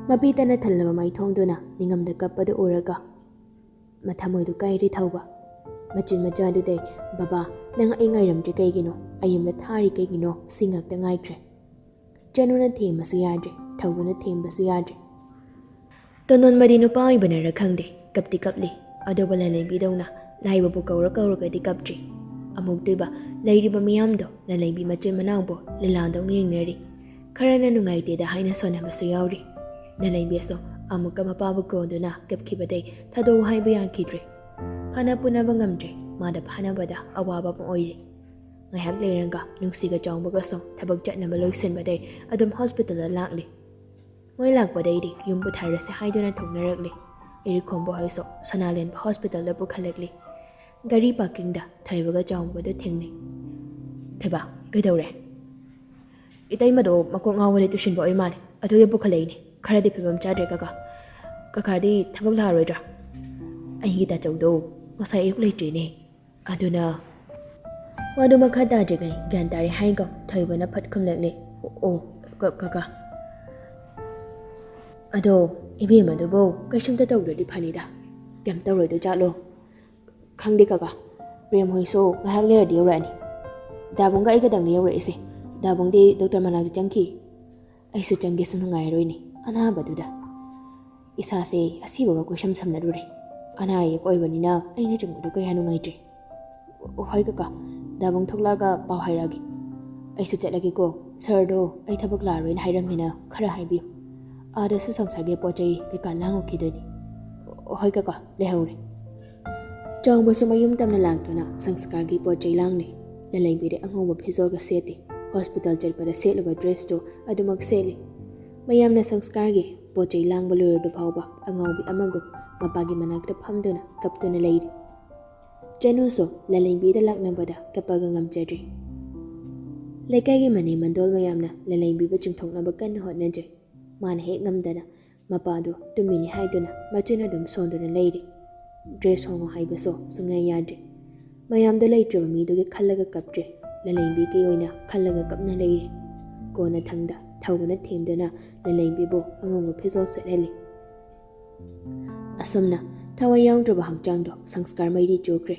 ꯃꯄꯤ ꯇꯅ ꯊꯜꯂꯕ ꯃꯥꯏꯊꯣꯡꯗꯨꯅ ꯅꯤꯡꯉꯝꯗ ꯀꯞꯄꯗꯨ ꯎꯔꯒ ꯃꯊꯃꯣꯏꯗꯨ ꯀꯥꯏꯔꯦ ꯊꯧꯕ꯫ ꯃꯆꯤꯟ ꯃꯆꯥꯗꯨꯗꯩ, "ꯕꯕꯥ, ꯅꯪ ꯑꯩ ꯉꯥꯏꯔꯝꯗ꯭ꯔꯤ ꯀꯩꯒꯤꯅꯣ? ꯑꯩ ꯌꯨꯝꯗ ꯊꯥꯔꯤ ꯀꯩꯒꯤꯅꯣ?" ꯁꯤ ꯉꯥꯛꯇ ꯉꯥꯏꯈ꯭ꯔꯦ꯫ ꯆꯅꯨꯅ ꯊꯦꯝꯕꯁꯨ ꯌꯥꯗ꯭ꯔꯦ, ꯊꯧꯕꯅ ꯊꯦꯝꯕꯁꯨ ꯌꯥꯗ꯭ꯔꯦ꯫ ꯇꯣꯟꯗꯣꯟꯕꯗꯤ ꯅꯨꯄꯥ ꯑꯣꯏꯕꯅꯔ ꯈꯪꯗꯦ, ꯀꯞꯇꯤ ꯀꯞꯂꯤ, ꯑꯗꯨꯕꯨ ꯂꯥꯂꯩꯕꯤꯗꯧꯅ ꯂꯥꯏꯕꯕꯨ ꯀꯧꯔ ꯀꯧꯔꯒꯗꯤ ꯀꯞꯇ꯭ꯔꯤ꯫ ꯑꯃꯨꯛꯇꯣꯏꯕ ꯂꯩꯔꯤꯕ ꯃꯤꯌꯥꯝꯗꯣ ꯂꯥꯂꯩꯕꯤ ꯃꯆꯤꯟ ꯃꯅꯥꯎꯕꯨ ꯂꯤꯂꯥꯗꯧꯅ ꯌꯦꯡꯅꯔꯤ꯫ ꯈꯔꯅ ꯅꯨꯡꯉꯥꯏꯇꯦꯗ ꯍꯥꯏꯅ ꯁꯣꯟꯅꯕꯁꯨ ꯌꯥꯎꯔꯤ꯫ ꯂꯥꯂꯩꯕꯤꯁꯨ ꯑꯃꯨꯛꯀ ꯃꯄꯥꯕꯨ ꯀꯣꯟꯗꯨꯅ ꯀꯞꯈꯤꯕꯗꯩ ꯊꯥꯗꯣꯛꯎ ꯍꯥꯏꯕ ꯌꯥꯈꯤꯗ꯭ꯔꯦ꯫ ꯐꯥꯅ ꯄꯨꯅꯕ ꯉꯝꯗ꯭ꯔꯦ, ꯃꯥꯗ ꯐꯥꯅꯕꯗ ꯑꯋꯥꯕ ꯑꯃ ꯑꯣꯏꯔꯤ꯫ ꯉꯥꯏꯍꯥꯛ ꯂꯩꯔꯒ ꯅꯨꯡꯁꯤꯒ ꯆꯥꯎꯕꯒꯁꯨ ꯊꯕꯛ ꯆꯠꯅꯕ ꯂꯣꯏꯁꯤꯟꯕꯗꯩ ꯑꯗꯨꯝ ꯍꯣꯁꯄꯤꯇꯥꯜꯗ ꯂꯥꯛꯂꯤ꯫ ꯃꯣꯏ ꯂꯥꯛꯄꯗꯩꯗꯤ ꯌꯨꯝ ꯄꯨꯊꯔꯁꯦ ꯍꯥꯏꯗꯨꯅ ꯊꯣꯛꯅꯔꯛꯂꯤ꯫ ꯏꯔꯤꯈꯣꯝꯕ ꯍꯣꯏꯁꯨ ꯁꯅꯥꯂꯦꯟꯕ ꯍꯣꯁꯄꯤꯇꯥꯜꯗ ꯄꯨꯈꯠꯂꯛꯂꯤ꯫ ꯒꯥꯔꯤ ꯄꯥꯔꯀꯤꯡꯗ ꯊꯣꯏꯕꯒ ꯆꯥꯎꯕꯒꯗꯨ ꯊꯦꯡꯅꯩ꯫ "ꯊꯣꯏꯕ, ꯀꯩꯗꯧꯔꯦ?" "ꯏꯇꯩꯃꯗꯣ ꯃꯀꯣꯛ ꯉꯥꯎꯕꯗꯩ ꯇꯨꯁꯤꯟꯕ ꯑꯣꯏ ꯃꯥꯜꯂꯦ, ꯑꯗꯨꯒꯤ ꯄꯨꯈꯠꯂꯛꯏꯅꯦ꯫ ꯈꯔꯗꯤ ꯐꯤꯕꯝ ꯆꯥꯗ꯭ꯔꯦ ꯀꯀꯥ꯫ ꯀꯀꯥꯗꯤ ꯊꯕꯛ ꯂꯥꯛꯑꯔꯣꯏꯗ꯭ꯔꯥ?" "ꯑꯩꯒꯤ ꯇꯥꯆꯧꯗꯣ ꯉꯁꯥꯏ ꯑꯌꯨꯛ ꯂꯩꯇ꯭ꯔꯦꯅꯦ, ꯑꯗꯨꯅ꯫" ꯋꯥꯗꯨ ꯃꯈꯥ ꯇꯥꯗ꯭ꯔꯤꯉꯩ ꯒ꯭ꯌꯥꯟ ꯇꯥꯔꯦ ꯍꯥꯏꯒ ꯊꯣꯏꯕꯅ ꯐꯠ ꯈꯨꯝꯂꯛꯂꯦ꯫ "ꯑꯣ, ꯑꯣ, ꯀ-, ꯀꯀꯥ꯫ ꯑꯗꯣ ꯏꯕꯦꯝꯃꯗꯨꯕꯨ ꯀꯩꯁꯨꯝꯇ ꯇꯧꯗ꯭ꯔꯗꯤ ꯐꯅꯤꯗ꯫ ꯀꯩꯝ ꯇꯧꯔꯣꯏꯗꯣꯏ ꯖꯥꯠꯂꯣ?" "ꯈꯪꯗꯦ ꯀꯀꯥ, ꯄ꯭ꯔꯦꯝ ꯍꯣꯏꯁꯨ ꯉꯥꯏꯍꯥꯛ ꯂꯩꯔꯗꯤ ꯌꯧꯔꯛꯑꯅꯤ꯫ ꯗꯥꯕꯨꯡꯒ ꯑꯩꯒꯗꯪꯅꯤ ꯌꯧꯔꯛꯏꯁꯦ꯫ ꯗꯥꯕꯨꯡꯗꯤ ꯗꯣꯛꯇꯔ ꯃꯅꯥꯛꯇ ꯆꯪꯈꯤ꯫ ꯑꯩꯁꯨ ꯆꯪꯒꯦꯁꯨ ꯅꯨꯡꯉꯥꯏꯔꯔꯣꯏꯅꯦ ꯑꯅꯥꯕꯗꯨꯗ꯫ ꯏꯁꯥꯁꯦ ꯑꯁꯤꯕꯒ ꯀꯣꯏꯁꯝ ꯁꯝꯅꯔꯨꯔꯦ꯫ ꯑꯅꯥ ꯑꯌꯦꯛ ꯑꯣꯏꯕꯅꯤꯅ ꯑꯩꯅ ꯆꯪꯕꯗꯣ ꯀꯌꯥ ꯅꯨꯡꯉꯥꯏꯇ꯭ꯔꯦ꯫ "ꯍꯣꯏ ꯀꯀꯥ, ꯗꯥꯕꯨꯡ ꯊꯣꯛꯂꯛꯑꯒ ꯄꯥꯎ ꯍꯥꯏꯔꯛꯑꯒꯦ꯫ ꯑꯩꯁꯨ ꯆꯠꯂꯒꯦꯀꯣ꯫ ꯁꯥꯔꯗꯣ ꯑꯩ ꯊꯕꯛ ꯂꯥꯛꯑꯔꯣꯏꯅ ꯍꯥꯏꯔꯝꯃꯤꯅ ꯈꯔ ꯍꯥꯏꯕꯤꯌꯨ꯫ ꯑꯥꯗꯁꯨ ꯁꯪꯁꯥꯔꯒꯤ ꯄꯣꯠ ꯆꯩ ꯀꯩꯀꯥ ꯂꯥꯡꯉꯨꯈꯤꯗꯣꯏꯅꯤ꯫ ꯍꯣꯏ ꯀꯀꯥ, ꯂꯩꯍꯧꯔꯦ꯫" ꯆꯥꯎꯕꯁꯨ ꯃꯌꯨꯝ ꯇꯝꯅ ꯂꯥꯛꯇꯨꯅ ꯁꯪꯁꯀꯥꯔꯒꯤ ꯄꯣꯠ ꯆꯩ ꯂꯥꯡꯂꯦ꯫ ꯂꯂꯩꯕꯤꯗꯤ ꯑꯉꯧꯕ ꯐꯤꯖꯣꯜꯒ ꯁꯦꯠꯇꯦ꯫ ꯍꯣꯁꯄꯤꯇꯥꯜ ꯆꯠꯄꯗ ꯁꯦꯠꯂꯨꯕ ꯗ꯭ꯔꯦꯁꯇꯨ ꯑꯗꯨꯃꯛ ꯁꯦꯠꯂꯤ꯫ ꯃꯌꯥꯝꯅ ꯁꯪꯁꯀꯥꯔꯒꯤ ꯄꯣꯠ ꯆꯩ ꯂꯥꯡꯕ ꯂꯣꯏꯔꯗꯨ ꯐꯥꯎꯕ ꯑꯉꯥꯎꯕꯤ ꯑꯃꯒꯨꯝ ꯃꯄꯥꯒꯤ ꯃꯅꯥꯛꯇ ꯐꯝꯗꯨꯅ ꯀꯞꯇꯨꯅ ꯂꯩꯔꯤ꯫ ꯆꯅꯨꯁꯨ ꯂꯂꯩꯕꯤꯗ ꯂꯥꯛꯅꯕꯗ ꯀꯞꯄꯒ ꯉꯝꯖꯗ꯭ꯔꯤ꯫ ꯂꯩꯀꯥꯏꯒꯤ ꯃꯅꯦ ꯃꯟꯗꯣꯜ ꯃꯌꯥꯝꯅ ꯂꯂꯩꯕꯤꯕꯨ ꯆꯤꯡꯊꯣꯛꯅꯕ ꯀꯟꯅ ꯍꯣꯠꯅꯖꯩ꯫ ꯃꯥꯅ ꯍꯦꯛ ꯉꯝꯗꯅ ꯃꯄꯥꯗꯨ ꯇꯨꯝꯃꯤꯅꯤ ꯍꯥꯏꯗꯨꯅ ꯃꯆꯤꯟ ꯑꯗꯨꯝ ꯁꯣꯟꯗꯨꯅ ꯂꯩꯔꯤ꯫ ꯗ꯭ꯔꯦꯁ ꯍꯣꯡꯉꯨ ꯍꯥꯏꯕꯁꯨ ꯁꯨꯡꯌꯥ ꯌꯥꯗ꯭ꯔꯤ꯫ ꯃꯌꯥꯝꯗ ꯂꯩꯇ꯭ꯔꯕ ꯃꯤꯗꯨꯒꯤ ꯈꯜꯂꯒ ꯀꯞꯇ꯭ꯔꯦ, ꯂꯂꯩꯕꯤꯒꯤ ꯑꯣꯏꯅ ꯈꯜꯂꯒ ꯀꯞꯅ ꯂꯩꯔꯤ꯫ ꯀꯣꯟꯅꯊꯪꯗ ꯊꯧꯕꯅ ꯊꯦꯝꯗꯨꯅ ꯂꯂꯩꯕꯤꯕꯨ ꯑꯉꯧꯕ ꯐꯤꯖꯣꯜ ꯁꯦꯠꯍꯜꯂꯤ꯫ ꯑꯁꯨꯝꯅ ꯊꯋꯥꯏ ꯌꯥꯎꯗ꯭ꯔꯕ ꯍꯛꯆꯥꯡꯗꯣ ꯁꯪꯁꯀꯥꯔ ꯃꯩꯔꯤ ꯆꯨꯈ꯭ꯔꯦ꯫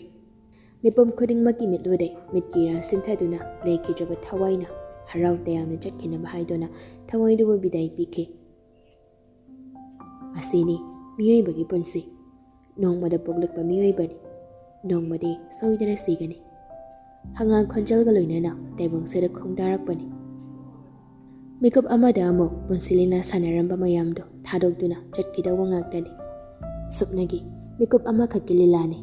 ꯃꯤꯄꯨꯝ ꯈꯨꯗꯤꯡꯃꯛꯀꯤ ꯃꯤꯠꯂꯨꯗꯩ ꯃꯤꯠꯀꯤ ꯏꯔꯥ ꯁꯤꯟꯊꯗꯨꯅ ꯂꯩꯈꯤꯗ꯭ꯔꯕ ꯊꯋꯥꯏꯅ ꯍꯔꯥꯎ ꯇꯌꯥꯝꯅ ꯆꯠꯈꯤꯅꯕ ꯍꯥꯏꯗꯨꯅ ꯊꯋꯥꯏꯗꯨꯕꯨ ꯕꯤꯗꯥꯏ ꯄꯤꯈꯤ꯫ ꯑꯁꯤꯅꯤ ꯃꯤꯑꯣꯏꯕꯒꯤ ꯄꯨꯟꯁꯤ꯫ ꯅꯣꯡꯃꯗ ꯄꯣꯛꯂꯛꯄ ꯃꯤꯑꯣꯏꯕꯅꯤ, ꯅꯣꯡꯃꯗꯤ ꯁꯣꯏꯗꯅ ꯁꯤꯒꯅꯤ꯫ ꯍꯉꯥꯡ ꯈꯣꯟꯖꯦꯜꯒ ꯂꯣꯏꯅꯅ ꯇꯥꯏꯕꯪꯁꯤꯗ ꯈꯣꯡꯗꯥꯔꯛꯄꯅꯤ꯫ ꯃꯤꯀꯨꯞ ꯑꯃꯗ ꯑꯃꯨꯛ ꯄꯨꯟꯁꯤ ꯂꯤꯂꯥ ꯁꯥꯟꯅꯔꯝꯕ ꯃꯌꯥꯝꯗꯣ ꯊꯥꯗꯣꯛꯇꯨꯅ ꯆꯠꯈꯤꯗꯧꯕ ꯉꯥꯛꯇꯅꯤ꯫ ꯁꯨꯞꯅꯒꯤ ꯃꯤꯀꯨꯞ ꯑꯃꯈꯛꯀꯤ ꯂꯤꯂꯥꯅꯤ